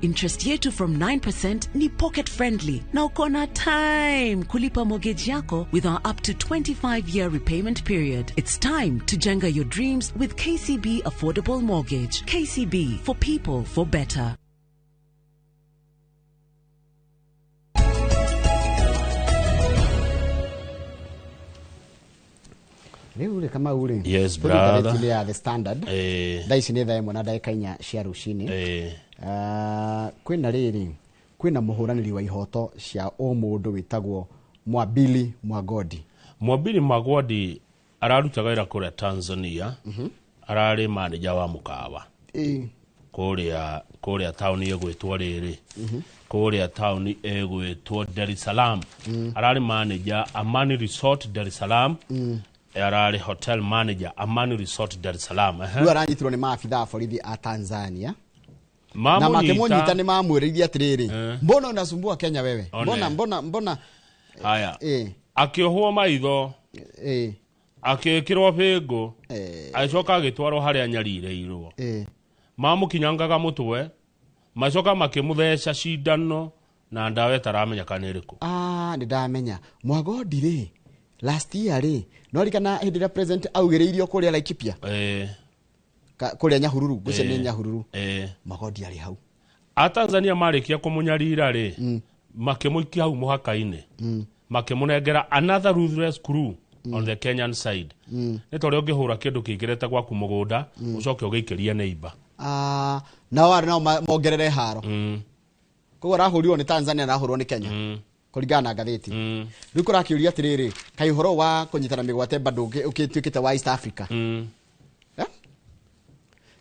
Interest yetu from 9% ni pocket friendly na uko na time kulipa mortgage yako with our up to 25-year repayment period. It's time to jenga your dreams with KCB Affordable Mortgage. KCB, for people, for better. Rĩu kama ule. Yes, brother. The Standard. Thaa ici nĩ thaa ĩmwe na ndagĩka inya cia rũcinĩ. Kwĩna rĩrĩ, kwĩna mũhũranĩri wa ihoto cia ũmũndũ wĩtagwo Mwabili Mwagodi. Mwabili Mwagodi ararutaga wĩra kũrĩa Tanzania. Ararĩ manager wa mũkawa. Kũrĩa taũni ĩgwĩtwo rĩrĩ. Kũrĩa taũni ĩgwĩtwo Dar es Salaam. Ararĩ manager Amani Resort Dar es Salaam. Ararĩ hotel manager Amani Resort Dar es Salaam. Rĩu aranyitirwo nĩ maabitha a borithi a Tanzania. Na makĩmũnyita nĩ mamwĩrĩirie atĩrĩrĩ, mbona unasumbua Kenya wewe? Mbona mbona haya. Akĩohwo maitho, akĩĩkĩrwo bĩngũ, agĩcoka agĩtwarwo harĩa anyarirĩirwo. Mamũkinyangaga mũtwe, macoka makĩmũtheca cindano na ndawa ĩtaramenyeka nĩ ĩrĩkũ. Nĩ ndamenya Mwagodi rĩ, last year rĩ, no rikana hĩndĩ ĩrĩa president augĩrĩirio kũrĩa Laikipia, kũrĩa Nyahururu, ngwĩciria nĩ Nyahururu, Mwagodi arĩ hau. A Tanzania marĩkia kũmũnyarira rĩ, makĩmũikia hau mũhaka-inĩ, makĩmũnengera another ruthless crew on the Kenyan side. Nĩ ta ũrĩa ũngĩhũra kĩndũ kĩingĩrĩte gwaku mũgũnda, ũcoke ũgĩikĩrie neighbor. Nao arĩ nao mongerere haro. Koguo arahũrirwo nĩ Tanzania na arahũrwo nĩ Kenya. Kũringana na ngathĩti. Rĩu kũrakĩũria atĩrĩrĩ, kaĩ ũhoro wa kũnyitana mĩgwate bado ũgĩtuĩkĩte wa East Africa?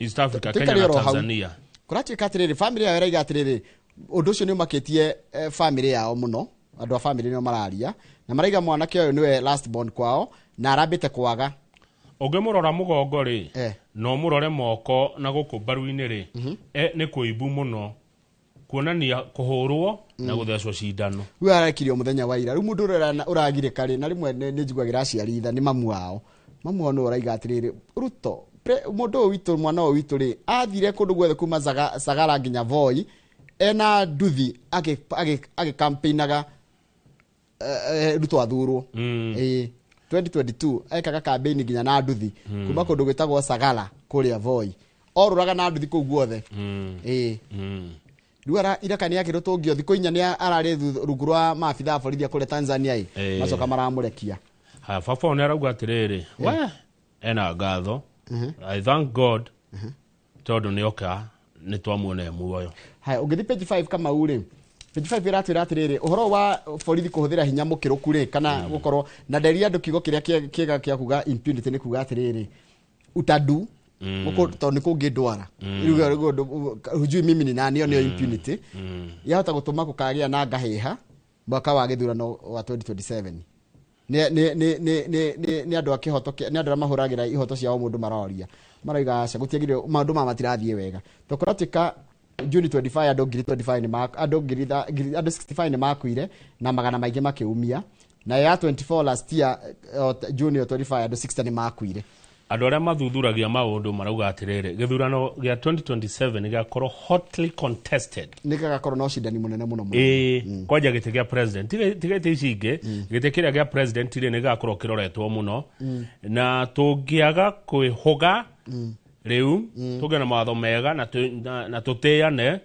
East Africa, Kenya na Tanzania. Kũratuĩka atĩrĩrĩ, family yao ĩraiga atĩrĩrĩ, ũndũ ũcio nĩ ũmakĩtie family yao mũno, andũ a family nĩo mararia, na maraiga mwanake ũyũ nĩwe last born kwao na arambĩte kwaga. Ũngĩmũrora mũgongo rĩ, na ũmũrore moko na gũkũ mbaru-inĩ rĩ, nĩ kũimbu mũno kuonania kũhũrwo na gũthecwo cindano. Rĩu arekirio mũthenya wa ira. Rĩu mũndũ ũrĩa ũragirĩka rĩ, na rĩmwe nĩ njiguagĩra aciari tha, nĩ mamu wao. Mamu wao nĩwe ũraiga atĩrĩrĩ, Ruto, mũndũ ũyũ witũ, mwana ũyũ witũ rĩ, athire kũndũ guothe kuma Sagara nginya Voi, ena nduthi agĩkampĩinaga Ruto athurwo. 2022 ekaga campaign nginya na nduthi kuma kũndũ gwĩtagwo Sagara kũrĩa Voi, orũraga na nduthi kũu guothe. Rĩu iraka nĩ akĩrũtũngio thikũ 4 nĩ ararĩ rungu rwa maabitha a borithi kũrĩa Tanzania ĩ macoka maramũrekia. Haya baba nĩ arauga atĩrĩrĩ we ena ngatho, I thank God tondũ nĩoka nĩ twamuona muoyo. Haya ũngĩthiĩ page 5 Kamau rĩ, page 5 ĩratwĩra atĩrĩrĩ ũhoro wa borithi kũhũthĩra hinya mũkĩrũku rĩ kana gũkorwo na nderia andũ kiugo kĩrĩa kĩega kĩa kuga impunity nĩ kuga atĩrĩrĩ utadu tondũ nĩ kũngĩndwara hujui mimi ni nani, nĩyo impunity yahota gũtũma gũkagĩa na ngahĩha mwaka wa gĩthurano wa 2027. Nĩ andũ a kĩhoto, nĩ andũ arĩa mahũragĩra ihoto cia o mũndũ maroria marauga aca gũtiagĩrĩire maũndũ maya matirathiĩ wega. Tũkũratuĩka June 25 andũ ngiri 25 nĩ andũ ngiri andũ 65 nĩ makuire na magana maingĩ makĩumia, na ya 24 last year June 25 andũ 60 nĩ makuire. Andũ arĩa mathuthuragia maũndũ marauga atĩrĩrĩ gĩthurano gĩa 2027 gĩgakorwo hotly contested, nĩ gĩgakorwo na ũcindani mũnene mũno mũno. Kwanja gĩtĩ kĩa president tiga itĩ ici ingĩ, gĩtĩ kĩrĩa gĩa president rĩ nĩ gĩgakorwo kĩroretwo mũno, na tũngĩaga kwĩhũga rĩu tũgĩe na mawatho mega na tũtĩane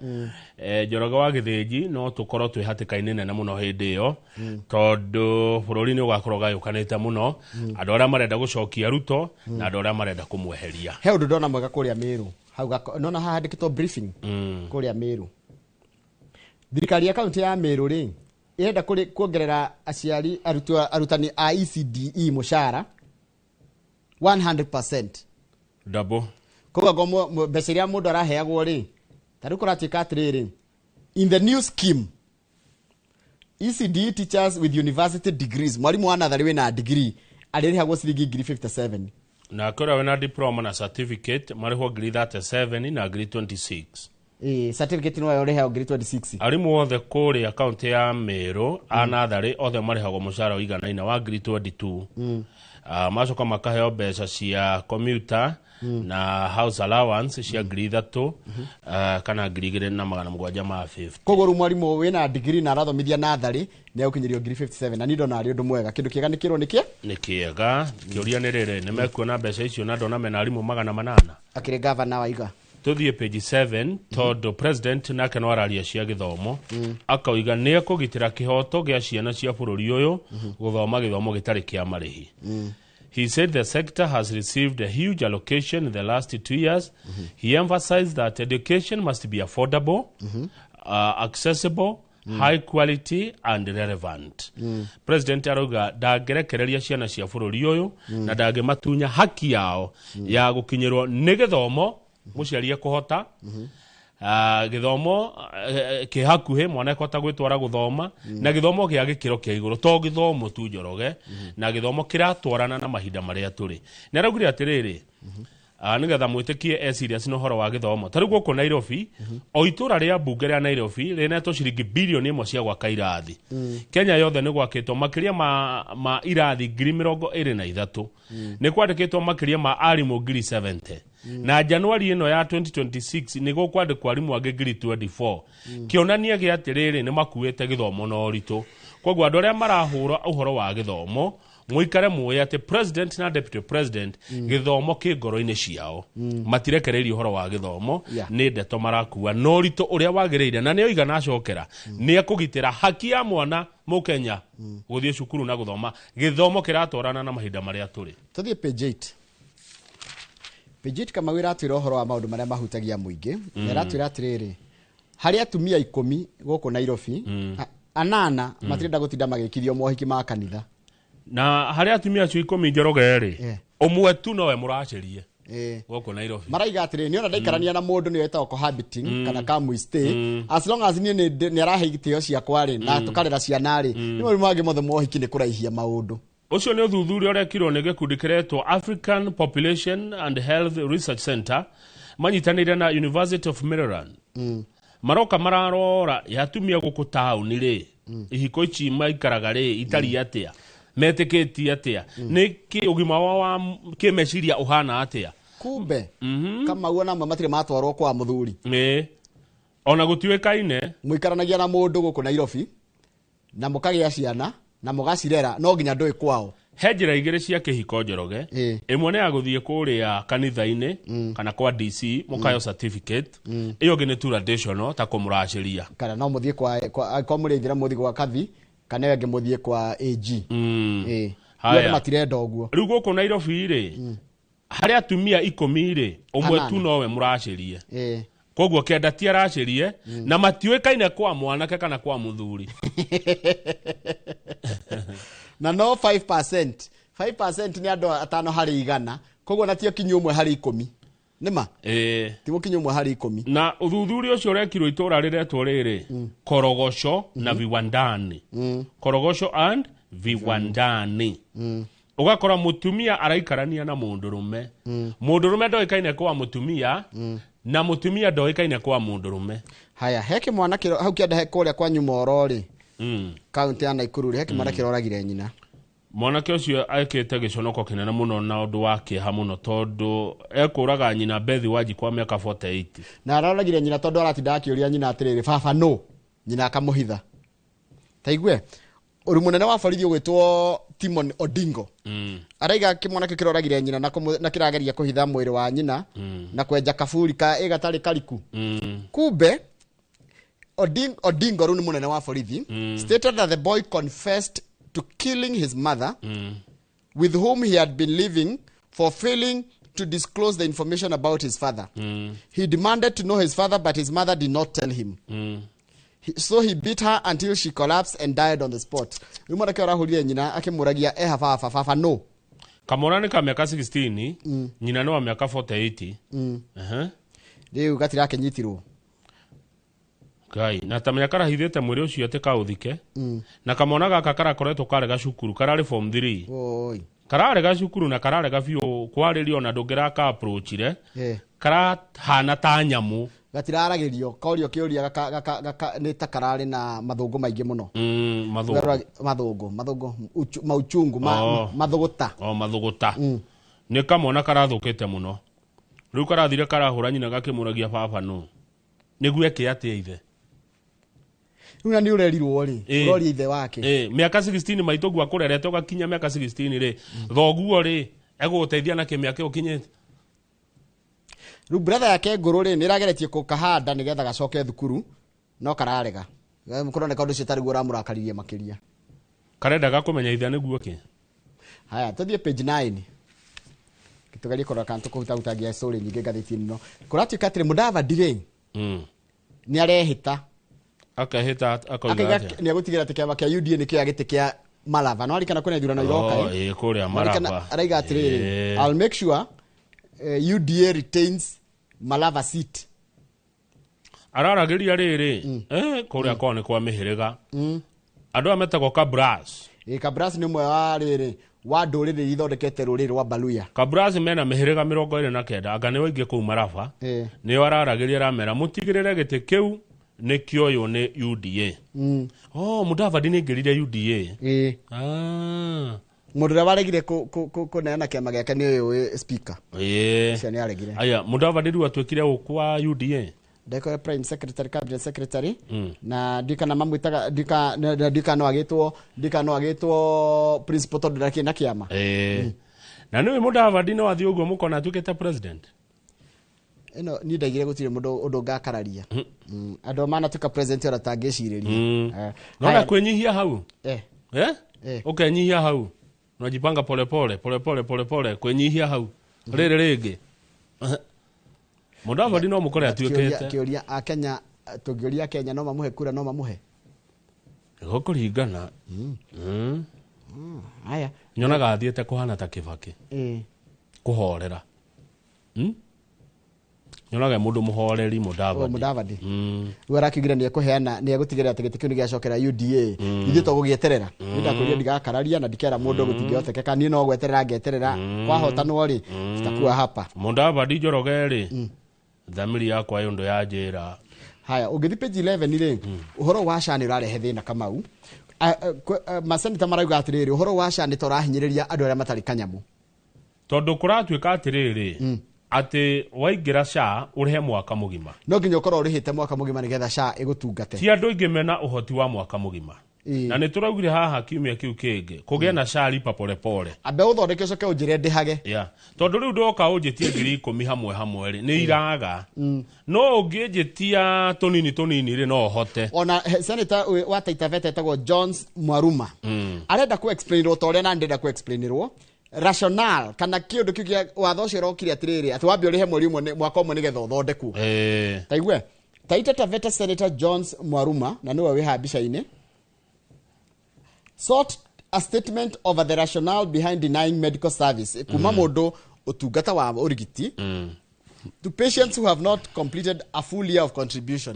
Njoroge wa Gĩthĩnji no tũkorwo twĩ hatĩka-inĩ nene mũno hĩndĩ ĩyo, tondũ bũrũri nĩ ũgakorwo ũgayũkanĩte mũno, andũ arĩa marenda gũcokia Ruto na andũ arĩa marenda kũmweheria. He ũndũ ndona mwega kũrĩa Meru hau nona haha handĩkĩtwo briefing kũrĩa Meru. Thirikari ya kaunti ya Meru rĩ ĩrenda kuongerera aciari arutani a ECDE mũcara 100% double. Koguo mbeca iria mũndũ araheagwo rĩ ta rĩu kũratuĩka atĩrĩrĩ, in the new scheme ECD teachers with university degrees, mwarimu wa natharĩ wĩna degree arĩrĩhagwo ciringi ngiri 57, na kũrĩa wĩna diploma na certificate marĩhwo ngiri 37 na ngiri 26. Certificate no ũrĩhagwo ngiri 26. Arimũ othe kũrĩa kaunti ya Meru a natharĩ othe marĩhagwo mũcara ũiganaine wa ngiri 22. Macoka makaheo mbeca cia commuter na house allowance cia ngiri 3 kana ngiri 2750. Koguo rĩu mwarimũ wĩna degree na arathomithia natharĩ nĩ egũkinyĩrio ngiri 57, na niĩ ndona arĩ ũndũ mwega. Kĩndũ kĩega nĩ kĩrwo nĩkĩ? Nĩ kĩega. Kĩũria nĩ rĩrĩ, nĩ mekuona mbeca icio na ndona mena arimũ 800. Akĩrĩ gavana waiga Tũthiĩ page 7 tondũ president nake no araria cia gĩthomo, akauga nĩ ekũgitĩra kĩhoto gĩa ciana cia bũrũri ũyũ gũthoma gĩthomo gĩtarĩ kĩa marĩhi. He said the sector has received a huge allocation in the last 2 years. He emphasized that education must be affordable, accessible, high quality and relevant. President arauga ndangĩrekereria ciana cia bũrũri ũyũ na ndangĩmatunya haki yao ya gũkinyĩrwo nĩ gĩthomo mũciari ekũhota gĩthomo kĩ hakuhĩ mwana ekũhota gwĩtwara gũthoma na gĩthomo gĩa gĩkĩro kĩa igũrũ to gĩthomo tu Njoroge, na gĩthomo kĩratwarana na mahinda marĩa tũrĩ. Nĩ araugire atĩrĩrĩ nĩgetha mwĩtĩkie e serious na ũhoro wa gĩthomo, ta rĩu gũkũ Nairobi o itũra rĩa mbunge rĩa Nairobi rĩnetwo ciringi bilioni 1 cia gwaka irathi. Kenya yothe nĩ gwakĩtwo makĩria ma irathi ngiri 23, nĩ kwandĩkĩtwo makĩria ma arimũ ngiri 70, na Januari ĩno ya 2026 nĩ gũkwandĩkwo arimũ angĩ ngiri 24. Kĩonania gĩa atĩrĩrĩ nĩ makuĩte gĩthomo na ũritũ. Koguo andũ arĩa marahũra ũhoro wa gĩthomo mũikare muoĩ atĩ president na deputy president gĩthomo kĩ ngoro-inĩ ciao, matirekereirie ũhoro wa gĩthomo, nĩ ndeto marakua na ũritũ ũrĩa wagĩrĩire, na nĩoiga na acokera nĩ ekũgitĩra haki ya mwana mũkenya gũthiĩ cukuru na gũthoma gĩthomo kĩratwarana na mahinda marĩa tũrĩ. Tũthiĩ page 8. Page 8 Kamau ĩratwĩra ũhoro wa maũndũ marĩa mahutagia mũingĩ, na ĩratwĩra atĩrĩrĩ harĩ atumia 10 gũkũ Nairobi, anana matirenda gũtinda magĩkithio mohiki ma kanitha. Na harĩ atumia acio 10 Njoroge rĩ, ũmwe tu nowe mũracerie gũkũ Nairobi. Maraiga atĩrĩ nĩ ona ndaikarania na mũndũ nĩyo ĩtagwo cohabiting kana come stay, as long as niĩ nĩ arahe itĩo ciakwa rĩ na tũkarera ciana rĩ, nĩ maũndũ mangĩ mothe mohiki nĩ kũraihia maũndũ. Ũcio nĩ ũthuthuria ũrekirwo nĩ gĩkundi kĩretwo African Population and Health Research Center manyitanĩire na University of Maryland. Maroka mararora ya atumia gũkũ taũni rĩ, ihiko ici maikaraga rĩ itari atĩa, metĩkĩtie atĩa, nĩ kĩ ũgima wao wa kĩmeciria ũhana atĩa. Kumbe Kamau ona amwe matirĩ matwarwo kwa mũthuri. Ona gũtuĩkaine mũikaranagia na mũndũ gũkũ Nairobi na mũkagĩa ciana na mũgacirera no nginya ndũĩ kwao. He njĩra igĩrĩ cia kĩhiko Njoroge. Ĩmwe nĩ ya gũthiĩ kũrĩa kanitha-inĩ kana kwa DC mũkayo certificate. Ĩyo ĩngĩ nĩ traditional ta kũmũracĩria. Kana no mũthiĩ kwa mũrĩithira mũthiĩ gwa kathi kana ĩyo ĩngĩ mũthiĩ kwa AG. Haya. Andũ matirenda ũguo. Rĩu gũkũ Nairobi rĩ, harĩ atumia 10 rĩ, ũmwe tu nowe mũracĩrie. Koguo 9 ti aracĩrie na matiũĩkaine kwa mwanake kana kwa mũthuri. Na no 5%. 5% nĩ andũ 5 harĩ 100, koguo na ti kinyu 1 harĩ 10. Nĩma? Ti mũkinyu 1 harĩ 10. Na ũthuthuria ũcio ũrekirwo itũra rĩretwo rĩrĩ, Korogocho na Viwandani. Korogocho and Viwandani. Ũgakora mũtumia araikarania na mũndũrũme. Mũndũrũme ndoĩkaine kwa mũtumia na mũtumia ndoĩkaine kwa mũndũrũme. Haya, he kĩmwana kĩro hau kĩanda he kũrĩa kwa Nyumoro rĩ. Kaunti ya Nakuru rĩ, he kĩmwana kĩroragire nyina. Mwanake ũcio ekĩte gĩconoko kĩnene mũno na ũndũ wa kĩeha mũno tondũ ekũraga nyina Bethi Wanji kwa mĩaka 48. Na aroragire nyina tondũ aratinda akĩũria nyina atĩrĩrĩ, baba no, nyina akamũhitha. Ta igue, ũru mũnene wa borithi ũgwĩtwo Timon Odingo. Araiga kĩmwana kĩu kĩroragire nyina na kĩrageria kũhitha mwĩrĩ wa nyina na kwenja kaburi ka ĩgatarĩ kariku. Kumbe Odingo rĩu nĩ mũnene wa borithi, stated that the boy confessed to killing his mother, with whom he had been living, for failing to disclose the information about his father. He demanded to know his father, but his mother did not tell him. So he beat her until she collapsed and died on the spot. Rĩu mwanake arahũrire nyina akĩmũragia eha baba, baba no. Kamwana nĩ ka mĩaka 16, nyina nĩ wa mĩaka 48. Rĩu gatirakĩnyitirwo. Ngai, na ta menya karahithĩte mwĩrĩ ũcio atĩ kaũthike. Na kamwana gaka karakoretwo karega cukuru, kararĩ form 3. Oi. Kararega cukuru na kararega biũ kwarĩrio na ndũngĩraka approachire. Karahana ta nyamũ. Gatiraragĩrio, korio kĩũria gaka nĩ ta kararĩ na mathũngũ maingĩ mũno. Mathũngũ. Mathũngũ, mauchungu, mathũgũta. Mathũgũta. Nĩ kamwana karathũkĩte mũno. Rĩu karathire karahũra nyina gakĩmũragia baba nũ. Nĩguo eke atĩa ithe? Rĩu na nĩ ũrerirwo rĩ, ũroria ithe wake. Mĩaka 16 maitũ guo akũrerete ũgakinya mĩaka 16 rĩ, thoguo rĩ, egũgũteithia na kĩmĩaka ĩyo ũkinyĩte. Rĩu brother yake ngũrũ rĩ, nĩ ĩrageretie kũkahanda nĩgetha gacoke thukuru, no kararega. Kũroneka ũndũ ũcio tarĩguo ũramũrakaririe makĩria. Karendaga kũmenya ithe nĩguo kĩ? Haya, tũthiĩ page 9. Tũgerie kũrora kana tũkũhutahutagia story nyingĩ ngathĩti-inĩ ĩno. Kũratuĩka atĩrĩ, Mudavadi rĩ, nĩ arehĩta. Akehĩta akoiga atĩa? Nĩ egũtigĩrĩra atĩ kĩama kĩa UDA nĩkĩoya gĩtĩ kĩa Malava. No arikana kwĩna ithurano iroka, kũrĩa Malava. Araiga atĩrĩrĩ, I'll make sure UDA retains Malava seat. Araragĩria rĩrĩ, kũrĩa kwao nĩ kwa mĩhĩrĩga. Andũ aya metagwo Kabras. Kabras nĩ ũmwe wa rĩrĩ wa ndũrĩrĩ ithondekete rũrĩrĩ rwa Baluya. Kabras mena mĩhĩrĩga 29, anga nĩo aingĩ kũu Malava. Nĩo araragĩria aramera mũtigĩrĩre gĩtĩ kĩu nĩ kĩoywo nĩ UDA. Mudavadi nĩ aingĩrire UDA. Mũndũ ũrĩa waregire kũneana kĩama gĩake nĩ ũyũ speaker. Ũcio nĩ aregire. Aya, Mudavadi rĩu atuĩkire ũ kwa UDA? Ndekore prime secretary, cabinet secretary, na ndikana mamwĩtaga, ndikana no agĩtwo, ndikana no agĩtwo principal tondũ ndakĩrĩ na kĩama. Na nĩwe Mudavadi no athiĩ ũguo mũkona atuĩkĩte president? Ĩno niĩ ndaigire gũtirĩ mũndũ ũndũ ngakararia. Andũ manatuĩka president ona tangĩcirĩria. Nona kwĩnyihia hau? Ũkenyihia hau. Unajipanga pole pole, pole pole, pole pole, kwĩnyihia hau. Rĩrĩ rĩngĩ. Mudavadi no mũkore atuĩkĩte. Kĩũria a Kenya, tũngĩũria Kenya no mamũhe kura, no mamũhe? Gũkũringana. Haya. Nyonaga athiĩte kũhana ta Kĩbakĩ. Kũhorera. Nyonaga mũndũ mũhoreri Mudavadi. Mudavadi. Rĩu arakiugire nĩ ekũheana, nĩ egũtigĩrĩra atĩ gĩtĩ kĩu nĩ gĩacokera UDA. Ithuĩ tũgũgĩeterera. Nĩ ndakũria ndigakararia na ndikera mũndũ gũtingĩhotekeka. Niĩ no gweterera ngeterera. Kwahotanwo rĩ, tutakuwa hapa. Mudavadi Njoroge rĩ, thamiri yakwa ĩ ũndũ ya njĩra. Haya, ũngĩthiĩ page 11 rĩ, ũhoro wa SHA nĩ ũrarehe thĩna Kamau. Maseneta marauga atĩrĩrĩ, ũhoro wa SHA nĩ ta ũrahinyĩrĩria andũ arĩa matarĩ kanyamũ. Tondũ kũratuĩka atĩrĩrĩ, atĩ waingĩra SHA ũrĩhe mwaka mũgima. No nginya ũkorwo ũrĩhĩte mwaka mũgima nĩgetha SHA ĩgũtungate. Ti andũ aingĩ mena ũhoti wa mwaka mũgima. Na nĩ tũraugire haha kiumia kĩu kĩngĩ kũgĩe na SHA lipa polepole. Ambe ũthondeke ũcoke ũnjĩre ndĩhage. Yeah. Tondũ rĩu ndoka ũnjĩtie 10,000 hamwe hamwe rĩ nĩ iraga. No ũngĩnjĩtia tũnini tũnini rĩ no hote. Ona senator wa Taita Taveta etagwo Jones Mwaruma. Arenda ku explainirwo ta ũrĩa na ndĩrenda ku explainirwo rational kana kĩũndũ kĩu kĩa watho ũcio ũrokire atĩrĩrĩ atĩ wambe ũrĩhe mweri ũmwe mwaka ũmwe nĩgetha ũthondekwo. Taigue Taita Taveta Senator Jones Mwaruma na nĩwe wĩ haha mbica-inĩ sought a statement over the rationale behind denying medical service kuma mũndũ ũtungata wa ũrigiti to patients who have not completed a full year of contribution.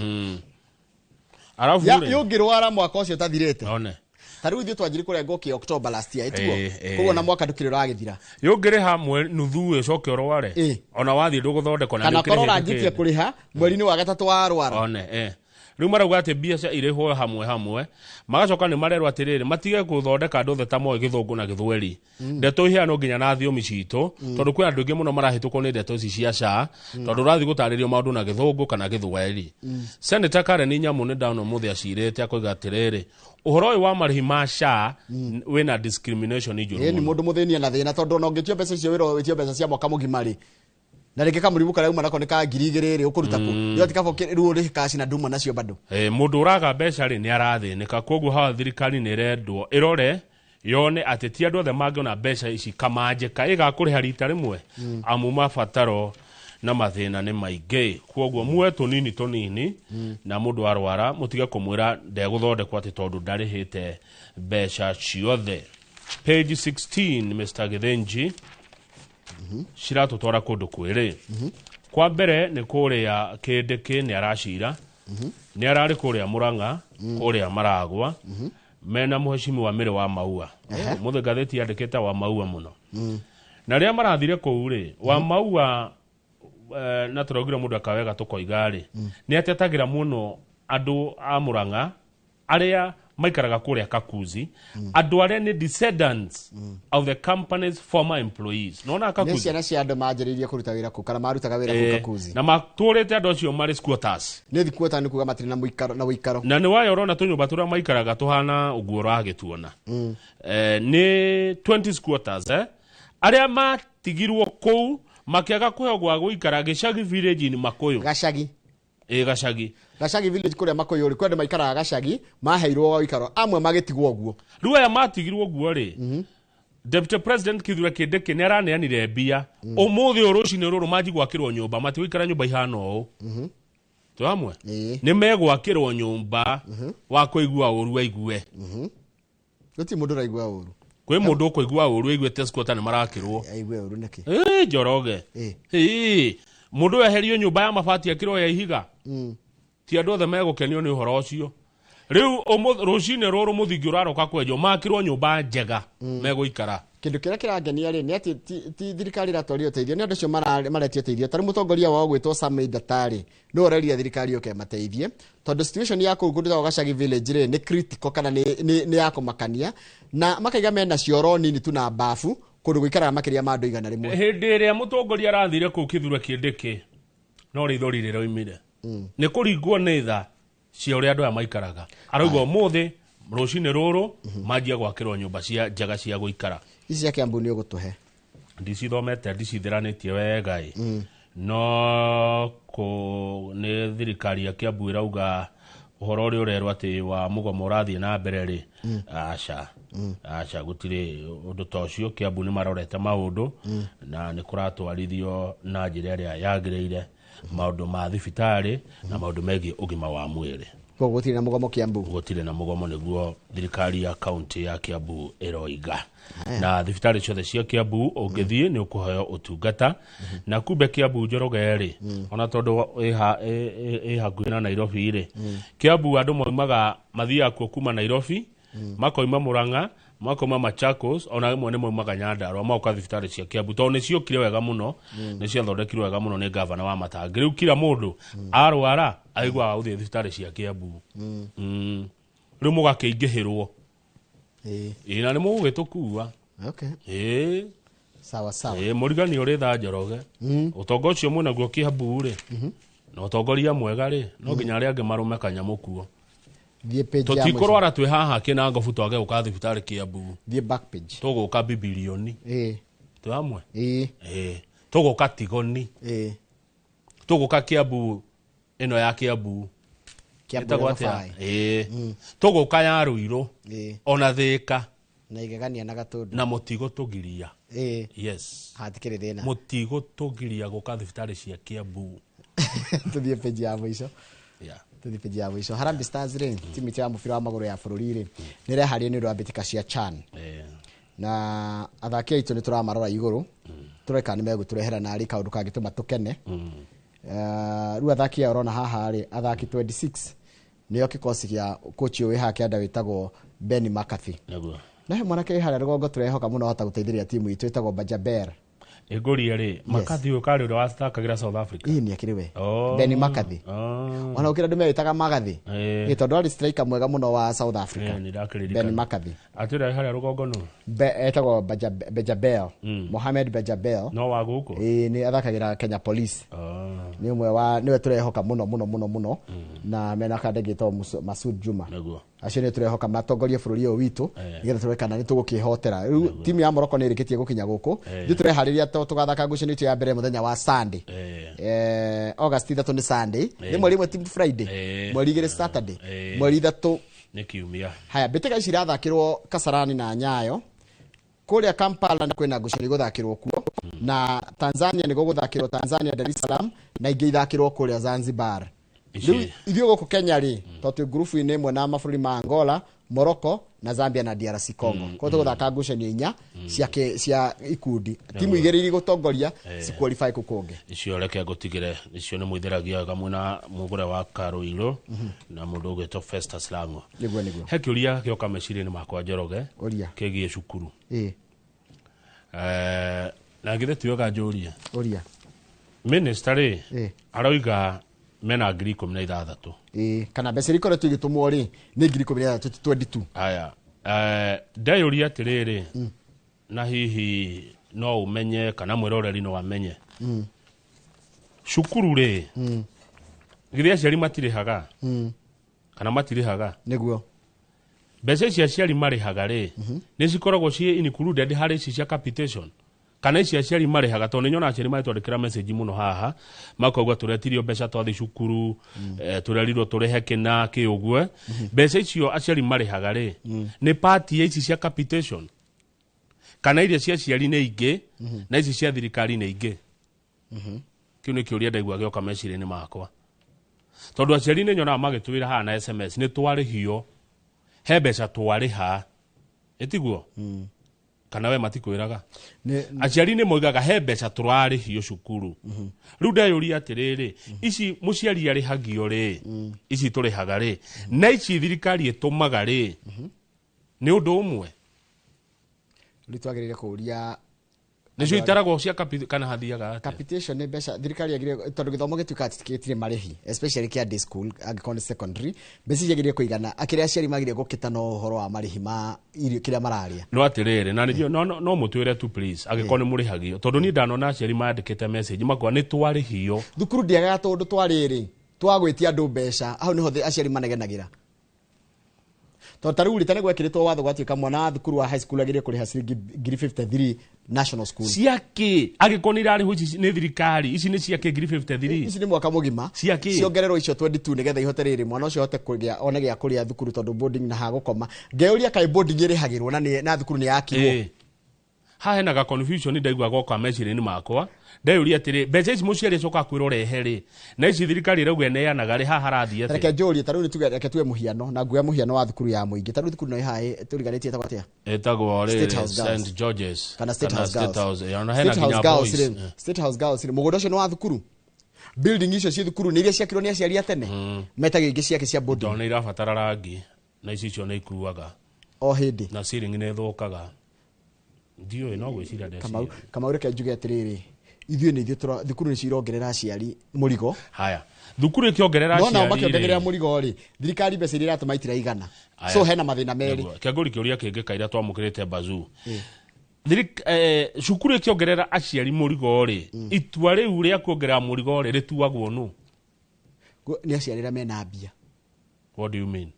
Arafu yũngĩrwara mwaka ũcio ũtathirĩte. One. Ta rĩu ithuĩ twanjirie kũrengwo kĩ October last year ĩtiguo. Koguo na mwaka ndũkĩrĩ ũragĩthira. Yũngĩrĩha mweri nuthu ũcoke ũrware. Ona wathiĩ ndũgũthondekwo na kana nĩ korwo ũkĩrĩhĩte ũranjĩtie kĩndũ. kũrĩha mweri-inĩ wa gatatũ warwara. One, Rĩu marauga atĩ mbeca irĩhwo hamwe hamwe magacoka nĩ marerwo atĩrĩrĩ matige gũthondeka andũ othe ta moĩ gĩthũngũ na gĩthweri. Ndeto iheanwo nginya na thiomi citũ tondũ kwĩ andũ aingĩ mũno marahĩtũkwo nĩ ndeto ici cia SHA tondũ ũrathiĩ gũtarĩrio maũndũ na gĩthũngũ kana gĩthweri. Senator Karen Nyamu nĩ ndona ũmũthĩ acirĩte akoiga atĩrĩrĩ ũhoro ũyũ wa marĩhi ma SHA wĩna discrimination njũru Ĩĩ ni mũno. mũndũ mũthĩnie na thĩna tondũ ona ũngĩtio mbeca icio wĩra wĩtio mbeca cia mwaka mũgima rĩ na rĩngĩ kamũrimũ karĩa uma nako nĩ ka 2,000 rĩ ũkũruta kũ yo tikabo rĩu ũrĩhe cash na nduma nacio bado. Mũndũ ũraga mbeca rĩ nĩ arathĩnĩka koguo haha thirikari nĩ ĩrendwo ĩrore yone atĩ ti andũ othe mangĩona mbeca ici kamanjĩka ĩgakũrĩha rita rĩmwe amu mabataro na mathĩna nĩ maingĩ koguo muoe tũnini tũnini na mũndũ arwara mũtige kũmwĩra ndegũthondekwo atĩ tondũ ndarĩhĩte mbeca ciothe. Page 16 Mr. Githinji ciratũtwara kũndũ kwĩrĩ. Kwa mbere nĩ kũrĩa Kĩndĩkĩ nĩ aracira nĩ ararĩ kũrĩa Mũrang'a kũrĩa Maragwa mena mũhecimiwa Mĩrĩ wa Maua. Mũthĩ ngathĩti yandĩkĩte wa Maua mũno. Na rĩrĩa marathire kũu rĩ wa Maua na tũraugire mũndũ akawega tũkoiga rĩ nĩ atetagĩra mũno andũ a Mũrang'a arĩa maikaraga kũrĩa Kakuzi andũ arĩa nĩ descendants of the company's former employees. Nona Kakuzi nĩ ciana cia andũ manjĩrĩirie kũruta wĩra kũu kana marutaga wĩra kũu Kakuzi na matũrĩte andũ acio marĩ squatters. Nĩ squatter nĩ kuga matirĩ na mũikaro na ũikaro na nĩ wayo ũrona tũnyũmba tũrĩa maikaraga tũhana ũguo ũragĩtuona. Nĩ 20 squatters arĩa matigirwo kũu makĩaga kũheo gwa gũikara gĩcagi village in Makuyu. Gacagi. Gacagi. Gacagi village kũrĩa Makuyu rĩ kwenda maikaraga gacagi maheirwo ũikaro amwe magĩtigwo ũguo. Rĩu aya matigirwo ũguo rĩ Deputy President Kithure Kindiki nĩ araneanire mbia ũmũthĩ ũyũ rũcinĩ rũrũ manji gwakĩrwo nyũmba matigũikara nyũmba ihana ũũ. Twĩ hamwe nĩ megwakĩrwo nyũmba wa kũigua ũru aigue. Gũtirĩ mũndũ ũraigua ũru. Kwĩ mũndũ ũkũigua ũru aiguĩte squatter nĩ marakĩrwo. Aigue ũru nĩkĩ? Njoroge. Mũndũ eherio nyũmba ya mabati akĩrwo ya ihiga. Ti andũ othe megũkenio nĩ ũhoro ũcio. Rĩu rũcinĩ rũrũ mũthingi ũraroka kwenjwo makĩrwo nyũmba njega megũikara. Kĩndũ kĩrĩa kĩrangenia rĩ nĩ atĩ ti thirikari ĩratwaria ũteithio nĩ andũ acio maretio ũteithio tarĩ mũtongoria wao gwĩtwo Sammy Daktari nĩwe ũreria thirikari yũke ĩmateithie tondũ situation ya kũu kũndũ ta Gacagi village rĩ nĩ critical kana nĩ ya kũmakania na makaiga mena cioro nini tu na bafu kũndũ gũikaraga makĩria ma andũ 100. Hĩndĩ ĩrĩa mũtongoria arathire kũu Kithure Kindiki no rĩithori rĩroimire nĩ kũringwo nĩ tha cia ũrĩa andũ aya maikaraga. Arauga ũmũthĩ rũcinĩ rũrũ manjia gwakĩrwo nyũmba cia njega cia gũikara. Ici cia Kiambu nĩ ũgũtũhe. Ndicithomete ndicithiranĩtie wega ĩ no kũ nĩ thirikari ya Kiambu ĩrauga ũhoro ũrĩa ũrerwo atĩ wa mũgomo ũrathiĩ na mbere rĩ aca aca gũtirĩ ũndũ ta ũcio. Kiambu nĩ marorete maũndũ na nĩ kũratwarithio na njĩra ĩrĩa yagĩrĩire maũndũ ma thibitarĩ na maũndũ megiĩ ũgima wa mwĩrĩ. Koguo gũtirĩ na mũgomo Kiambu. Gũtirĩ na mũgomo nĩguo thirikari ya kaunti ya Kiambu ĩroiga. Na thibitarĩ ciothe cia Kiambu ũngĩthiĩ nĩ ũkũheo ũtungata na kumbe Kiambu Njoroge rĩ ona tondũ ĩ hakuhĩ na Nairobi rĩ Kiambu andũ maumaga mathiaga kuo kuma Nairobi makoima Murang'a makoima Machakos ona rĩmwe nĩ maumaga Nyandarua magoka thibitarĩ cia Kiambu tondũ nĩ ciokire wega mũno nĩ ciathondekirwo wega mũno nĩ gavana wa Matangi. Rĩu kila mũndũ arwara aiguaga gũthiĩ thibitarĩ cia Kiambu. Rĩu mũgakĩingĩhĩrwo. Ĩĩ na nĩ mũgũgĩtũkua. Okay. Sawa sawa. Mũrigani ũrĩ tha Njoroge. Ũtonga ũcio mwĩnaguo Kiambu rĩ na ũtongoria mwega rĩ no nginya arĩa angĩ marũme kanyamũ kuo. Thiĩ page ya mũico. Tũtikũrwara twĩ haha Kĩnangobu twage gũka thibitarĩ Kiambu. Thiĩ back page. Tũgũka Bibilioni. Twĩ hamwe? Ĩĩ. Tũgũka Tigoni. Tũgũka Kiambu ĩno ya Kiambu. Kiambu Ĩtagwo ya atĩa? Gabai. Ĩĩ. Tũgũka ya Ruiru. Ona Thĩka. Na Igegania na Gatũndũ. Na mũtigo tũgiria. Yes. Hatikĩrĩ thĩna. Mũtigo tũgiria gũka thibitarĩ cia Kiambu. Tũthiĩ page ya mũico. Yeah. Tũthiĩ page ya mũico. Harambee Stars rĩ, timu itũ ya mũbira wa magũrũ ya bũrũri rĩ, nĩ ĩreharĩria nĩ ũndũ wa mbĩtĩka cia CHAN. Na athaki aitũ nĩ tũramarora igũrũ. Tũreka nĩ megũtũrehera narĩ kaũndũ kangĩtũma tũkene. Rĩu athaki aya ũrona haha rĩ, athaki 26 nĩo kĩkosi gĩa coach ũyũ wĩ haha kĩanda wĩtagwo Ben McCarthy. Nĩguo. Na he mwanake wĩ harĩa rũgongo tũrehoka mũno ahota gũteithĩrĩria timu itũ ĩtagwo Bajaber. Ĩngũrie rĩ, McCarthy ũyũ karĩ ũrĩa wathakagĩra South Africa. Ĩĩ nĩ akĩrĩ we. Ben McCarthy. Ona gũkĩra andũ mewĩtaga Magathi. Ĩĩ tondũ arĩ striker mwega mũno wa South Africa. Ĩĩ, nĩndakĩririkana. Ben McCarthy. Atĩ ũrĩa harĩa rũgongo nũ? Etagwo Bejabel. Mohamed Bejabel. No wa gũkũ? Ĩĩ nĩ athakagĩra Kenya Police. Nĩ ũmwe wa nĩwe tũrehoka mũno mũno mũno mũno na mena kandĩ gĩtagwo Masud Juma. Nĩguo. Acio nĩ tũrehoka matongorie bũrũri ũyũ witũ nĩgetha tũrore kana nĩ tũgũkĩhotera. Rĩu timu ya Morocco nĩ ĩrĩkĩtie gũkinya gũkũ. Ithuĩ tũreharĩria tũgathaka ngucanio itũ ya mbere mũthenya wa Sunday. August 3 nĩ Sunday. Nĩ mweri ĩmwe ti Friday. Mweri 2 Saturday. Mweri 3 nĩ kiumia. Haya, mbĩtĩka ici irathakĩrwo Kasarani na Nyayo. Kũrĩa Kampala kwĩna ngucanio igũthakĩrwo kuo. Na Tanzania nĩ gũgũthakĩrwo Tanzania Dar es Salaam na ingĩ ithakĩrwo kũrĩa Zanzibar. Rĩu ithuĩ gũkũ Kenya rĩ, tondũ twĩ ngurubu-inĩ ĩmwe na mabũrũri ma Angola, Morocco na Zambia na DRC Congo. Koguo tũgũthaka ngucanio inya cia ikundi. Timu igĩrĩ iria igũtongoria ci qualify kũu kũngĩ. Icio reke ngũtigĩre, icio nĩ mũithĩragia wega mwĩna mũgũre wa Karũirũ na mũndũ ũgwĩtwo Festus Lang'o. Nĩguo nĩguo. He kĩũria gĩoka meciria-inĩ makwa Njoroge. Ũria. Kĩgiĩ cukuru. Na githĩ ti wega njũrie? Ũria. Minister rĩ, aroiga mena 16,000. Kana mbeca iria ikoretwo igĩtũmwo rĩ, nĩ 16,000 ti 22. Aya. Ndeyũria atĩrĩrĩ, na hihi no ũmenye kana mwĩroreri no amenye. Cukuru rĩ, githĩ aciari matirĩhaga? Kana matirĩhaga? Nĩguo. Mbeca ici aciari marĩhaga rĩ, nĩ cikoragwo ciĩ included harĩ ici cia capitation? Kana ici aciari marĩhaga tondũ nĩ nyona aciari magĩtwandĩkĩra message mũno haha makauga tũretirio mbeca twathiĩ cukuru, tũrerirwo tũrĩhe kĩna kĩ ũguo. Mbeca icio aciari marĩhaga rĩ, nĩ part ya ici cia capitation? Kana iria cia aciari nĩ ingĩ na ici cia thirikari nĩ ingĩ? Kĩu nĩ kĩũria ndaigua gĩoka meciria-inĩ makwa. Tondũ aciari nĩ nyonaga magĩtwĩra haha na SMS nĩ twarĩhio, he mbeca twarĩha. Ĩtiguo? Kana we matikwĩraga? Aciari nĩ moigaga he mbeca tũrarĩhio cukuru. Rĩu ndeyũria atĩrĩrĩ, ici mũciari arĩhagio rĩ, ici tũrĩhaga rĩ, na ici thirikari ĩtũmaga rĩ, nĩ ũndũ ũmwe? Rĩu twagĩrĩire kũũria Nĩcio itaragwo cia kana hathiaga atĩa? Capitation nĩ mbeca thirikari yagĩrĩire, tondũ gĩthomo gĩtuĩkaga gĩtirĩ marĩhi, especially kĩa day school angĩkorwo nĩ secondary, mbeca ici ciagĩrĩire kũigana, akĩrĩa aciari magĩrĩire gũkĩta no ũhoro wa marĩhi ma irio kĩrĩa mararĩa. No atĩrĩrĩ, na nĩnjũĩ, no mũtwĩre tu please, angĩkorwo nĩ mũrĩhagio, tondũ niĩ ndanona aciari mandĩkĩte message makuga nĩ twarĩhio. Thukuru ndĩagaga tũndũ twa rĩrĩ, twa gwĩtia andũ mbeca, hau nĩho aciari manegenagĩra. Tondũ ta rĩu rĩ, ta nĩ gwekĩrĩtwo watho gwatuĩka mwana wa thukuru wa high school agĩrĩire kũrĩha ciringi 53 national school. Ciakĩ? Angĩkorwo nĩ irarĩhwo ici nĩ thirikari, ici nĩ ciakĩ 53? Ici nĩ mwaka mũgima. Ciakĩ? Ciongererwo icio 22 nĩgetha ihote rĩrĩ mwana ũcio ahote kũgĩa one gĩa kũrĩa thukuru tondũ boarding na hagũkoma. Ngeyũria kaĩ boarding ĩrĩhagĩrwo na thukuru nĩ yakirwo. Haha hena ga confusion ndaigua goka meciria-inĩ makwa. Ndeyũria atĩrĩ, mbeca ici mũciari acoka kwĩrwo rehe rĩ, na ici thirikari ĩrauga ĩneanaga rĩ, haha harathiĩ atĩa? Reke njũrie, ta rĩu nĩtuge, reke tuge mũhiano, na nguoya mũhiano wa thukuru ya mũingĩ. Ta rĩu thukuru no ĩhaĩ, tũriganĩtie ĩtagwo atĩa? Ĩtagwo rĩrĩ, State House Girls. Saint George's. Kana State Kana House State Girls. House, ona hena State House nginya Girls boys. rĩ, State House Girls rĩ, mũgũnda ũcio nĩ wa thukuru? Building icio ciĩ thukuru nĩ iria ciakirwo nĩ aciari a tene? Metagio ingĩ ciake cia boarding. Tondũ nĩ irabatara rangi, na ici icio nĩ ikuaga. O hĩndĩ. Na ceiling nĩ ĩthũkaga. Ndiũĩ, no gwĩciria ndeciria. Kamau reke njuge atĩrĩrĩ, ithuĩ nĩ ithuĩ thukuru nĩcio irongerera aciari mũrigo. Haya, thukuru ĩkĩongerera No nao aciari makĩongerera rĩ. mũrigo rĩ, thirikari mbeca iria iratũma itiraigana. Aya. So hena mathĩna merĩ. Nĩguo. Kĩangũri kĩũria kĩngĩ kaira twamũkĩrĩte bazuu. Cukuru ĩkĩongerera aciari mũrigo rĩ, itua rĩu rĩa kuongerera mũrigo rĩ, rĩtuagwo nũ? Nĩ aciari arĩa mena mbia. What do you mean?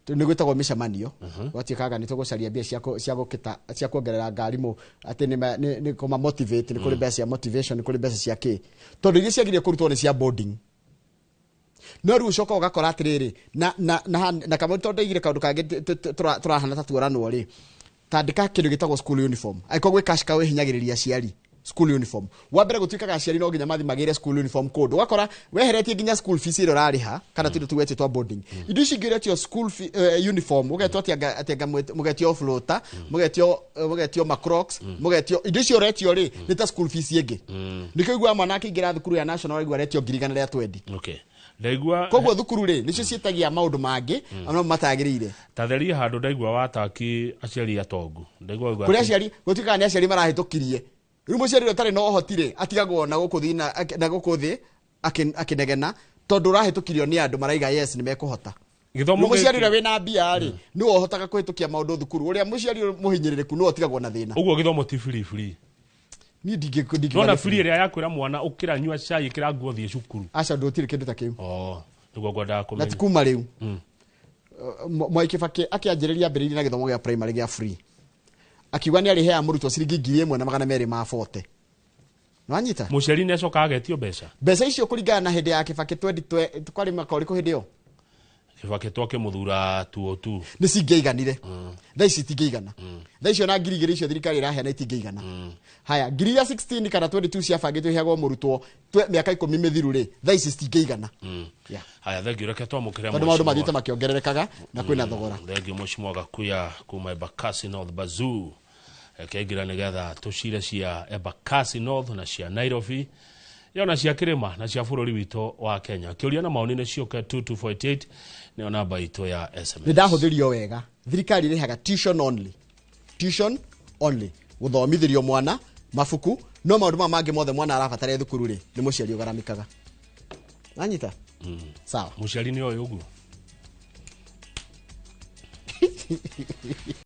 Nĩ gwĩtagwo mĩcemanio gwatuĩkaga nĩ tũgũcaria mbia cia gũkĩta cia kuongerera ngari mũ atĩ nĩ kũma motivate, nĩ kũrĩ mbeca cia motivation, nĩ kũrĩ mbeca cia kĩ, tondũ iria ciagĩrĩire kũrutwo nĩ cia boarding. No rĩu ũcoka ũgakora atĩrĩrĩ na kamwe tondũ ndaigire kaũndũ kangĩ tũrahana ta tuoranwo rĩ, tandĩka kĩndũ gĩtagwo school uniform. Angĩkorwo gwĩ cash cow ĩhinyagĩrĩria aciari, school uniform wa mbere gũtuĩkaga aciari no nginya mathiĩ magĩre school uniform kũndũ, ũgakora weheretie nginya school fees ĩrĩa ũrarĩha kana tũindo tũu twa boarding, indo ici ingĩ ũretio school uniform, ũgetwo atĩ anga mũgetio floater, mũgetio macrocs, mũgetio indo icio ũretio rĩ nĩ ta school fees ĩngĩ. Nĩkĩo ũiguaga mwana akĩingĩra thukuru ya national aigua aretio 120,000. Okay, ndaigua. Koguo thukuru rĩ nĩcio ciĩtagia maũndũ mangĩ ona matagĩrĩire. Tatheria handũ ndaigua wataki aciari atongu ndaigua kũrĩ aciari gũtuĩkaga nĩ aciari marahĩtũkirie. Rĩu mũciari ũrĩa ũtarĩ na ũhoti rĩ atigagwo na gũkũ thĩ na gũkũ thĩ akĩnegena tondũ ũrahĩtũkirio nĩ andũ maraiga yes nĩ mekũhota. Gĩthomo mũciari ũrĩa wĩna mbia rĩ nĩwe ũhotaga kũhĩtũkia maũndũ thukuru, ũrĩa mũciari mũhinyĩrĩrĩku nĩwe ũtigagwo na thĩna. Ũguo gĩthomo ti free free. Niĩ ndingĩ nona free ĩrĩa yakwĩra mwana ũkĩra nyua cai ĩkĩra nguo thiĩ cukuru. Aca ndũtirĩ kĩndũ ta kĩu. Nĩguo ngwendaga kũmenya. Na ti kuma rĩu. Mwai Kibaki akĩanjĩrĩria ambĩrĩirie na gĩthomo gĩa primary gĩa free. Akiuga nĩ arĩheaga mũrutwo ciringi 1240. Nĩwanyita? Mũciari nĩ acokaga agetio mbeca. Mbeca icio kũringana na hĩndĩ ya Kibaki 20 kwarĩ mwaka ũrĩkũ hĩndĩ ĩyo? Kibaki twakĩmũthura 2002. Nĩ cingĩaiganire. Thaa ici itingĩigana. Thaa icio na 2000 icio thirikari ĩraheana itingĩigana. Haya, 16,000 kana 22 ciabangĩtwo iheagwo mũrutwo mĩaka 10 mĩthiru rĩ, thaa ici citingĩigana. Haya, thengiũ, reke twamũkĩre tondũ maũndũ mathiĩte makĩongererekaga na kwĩna thogora. Thengiũ Mheshimiwa Gakuya kuma Embakasi North Bazoo. Reke nĩgetha tũcire cia Embakasi North na cia Nairobi yona cia kĩrĩma na cia bũrũri witũ wa Kenya. Kĩũria na maoni nĩ ciũke 2248 nĩyo namba itũ ya SMS. Nĩ ndahũthĩrio wega. Thirikari ĩrĩhaga tuition only. Tuition only. Gũthomithĩrio mwana mabuku no maũndũ maya mangĩ mothe mwana arabatara thukuru rĩ nĩ mũciari ũgaramikaga. Nanyita? Sawa. Mũciari nĩ oĩ ũguo.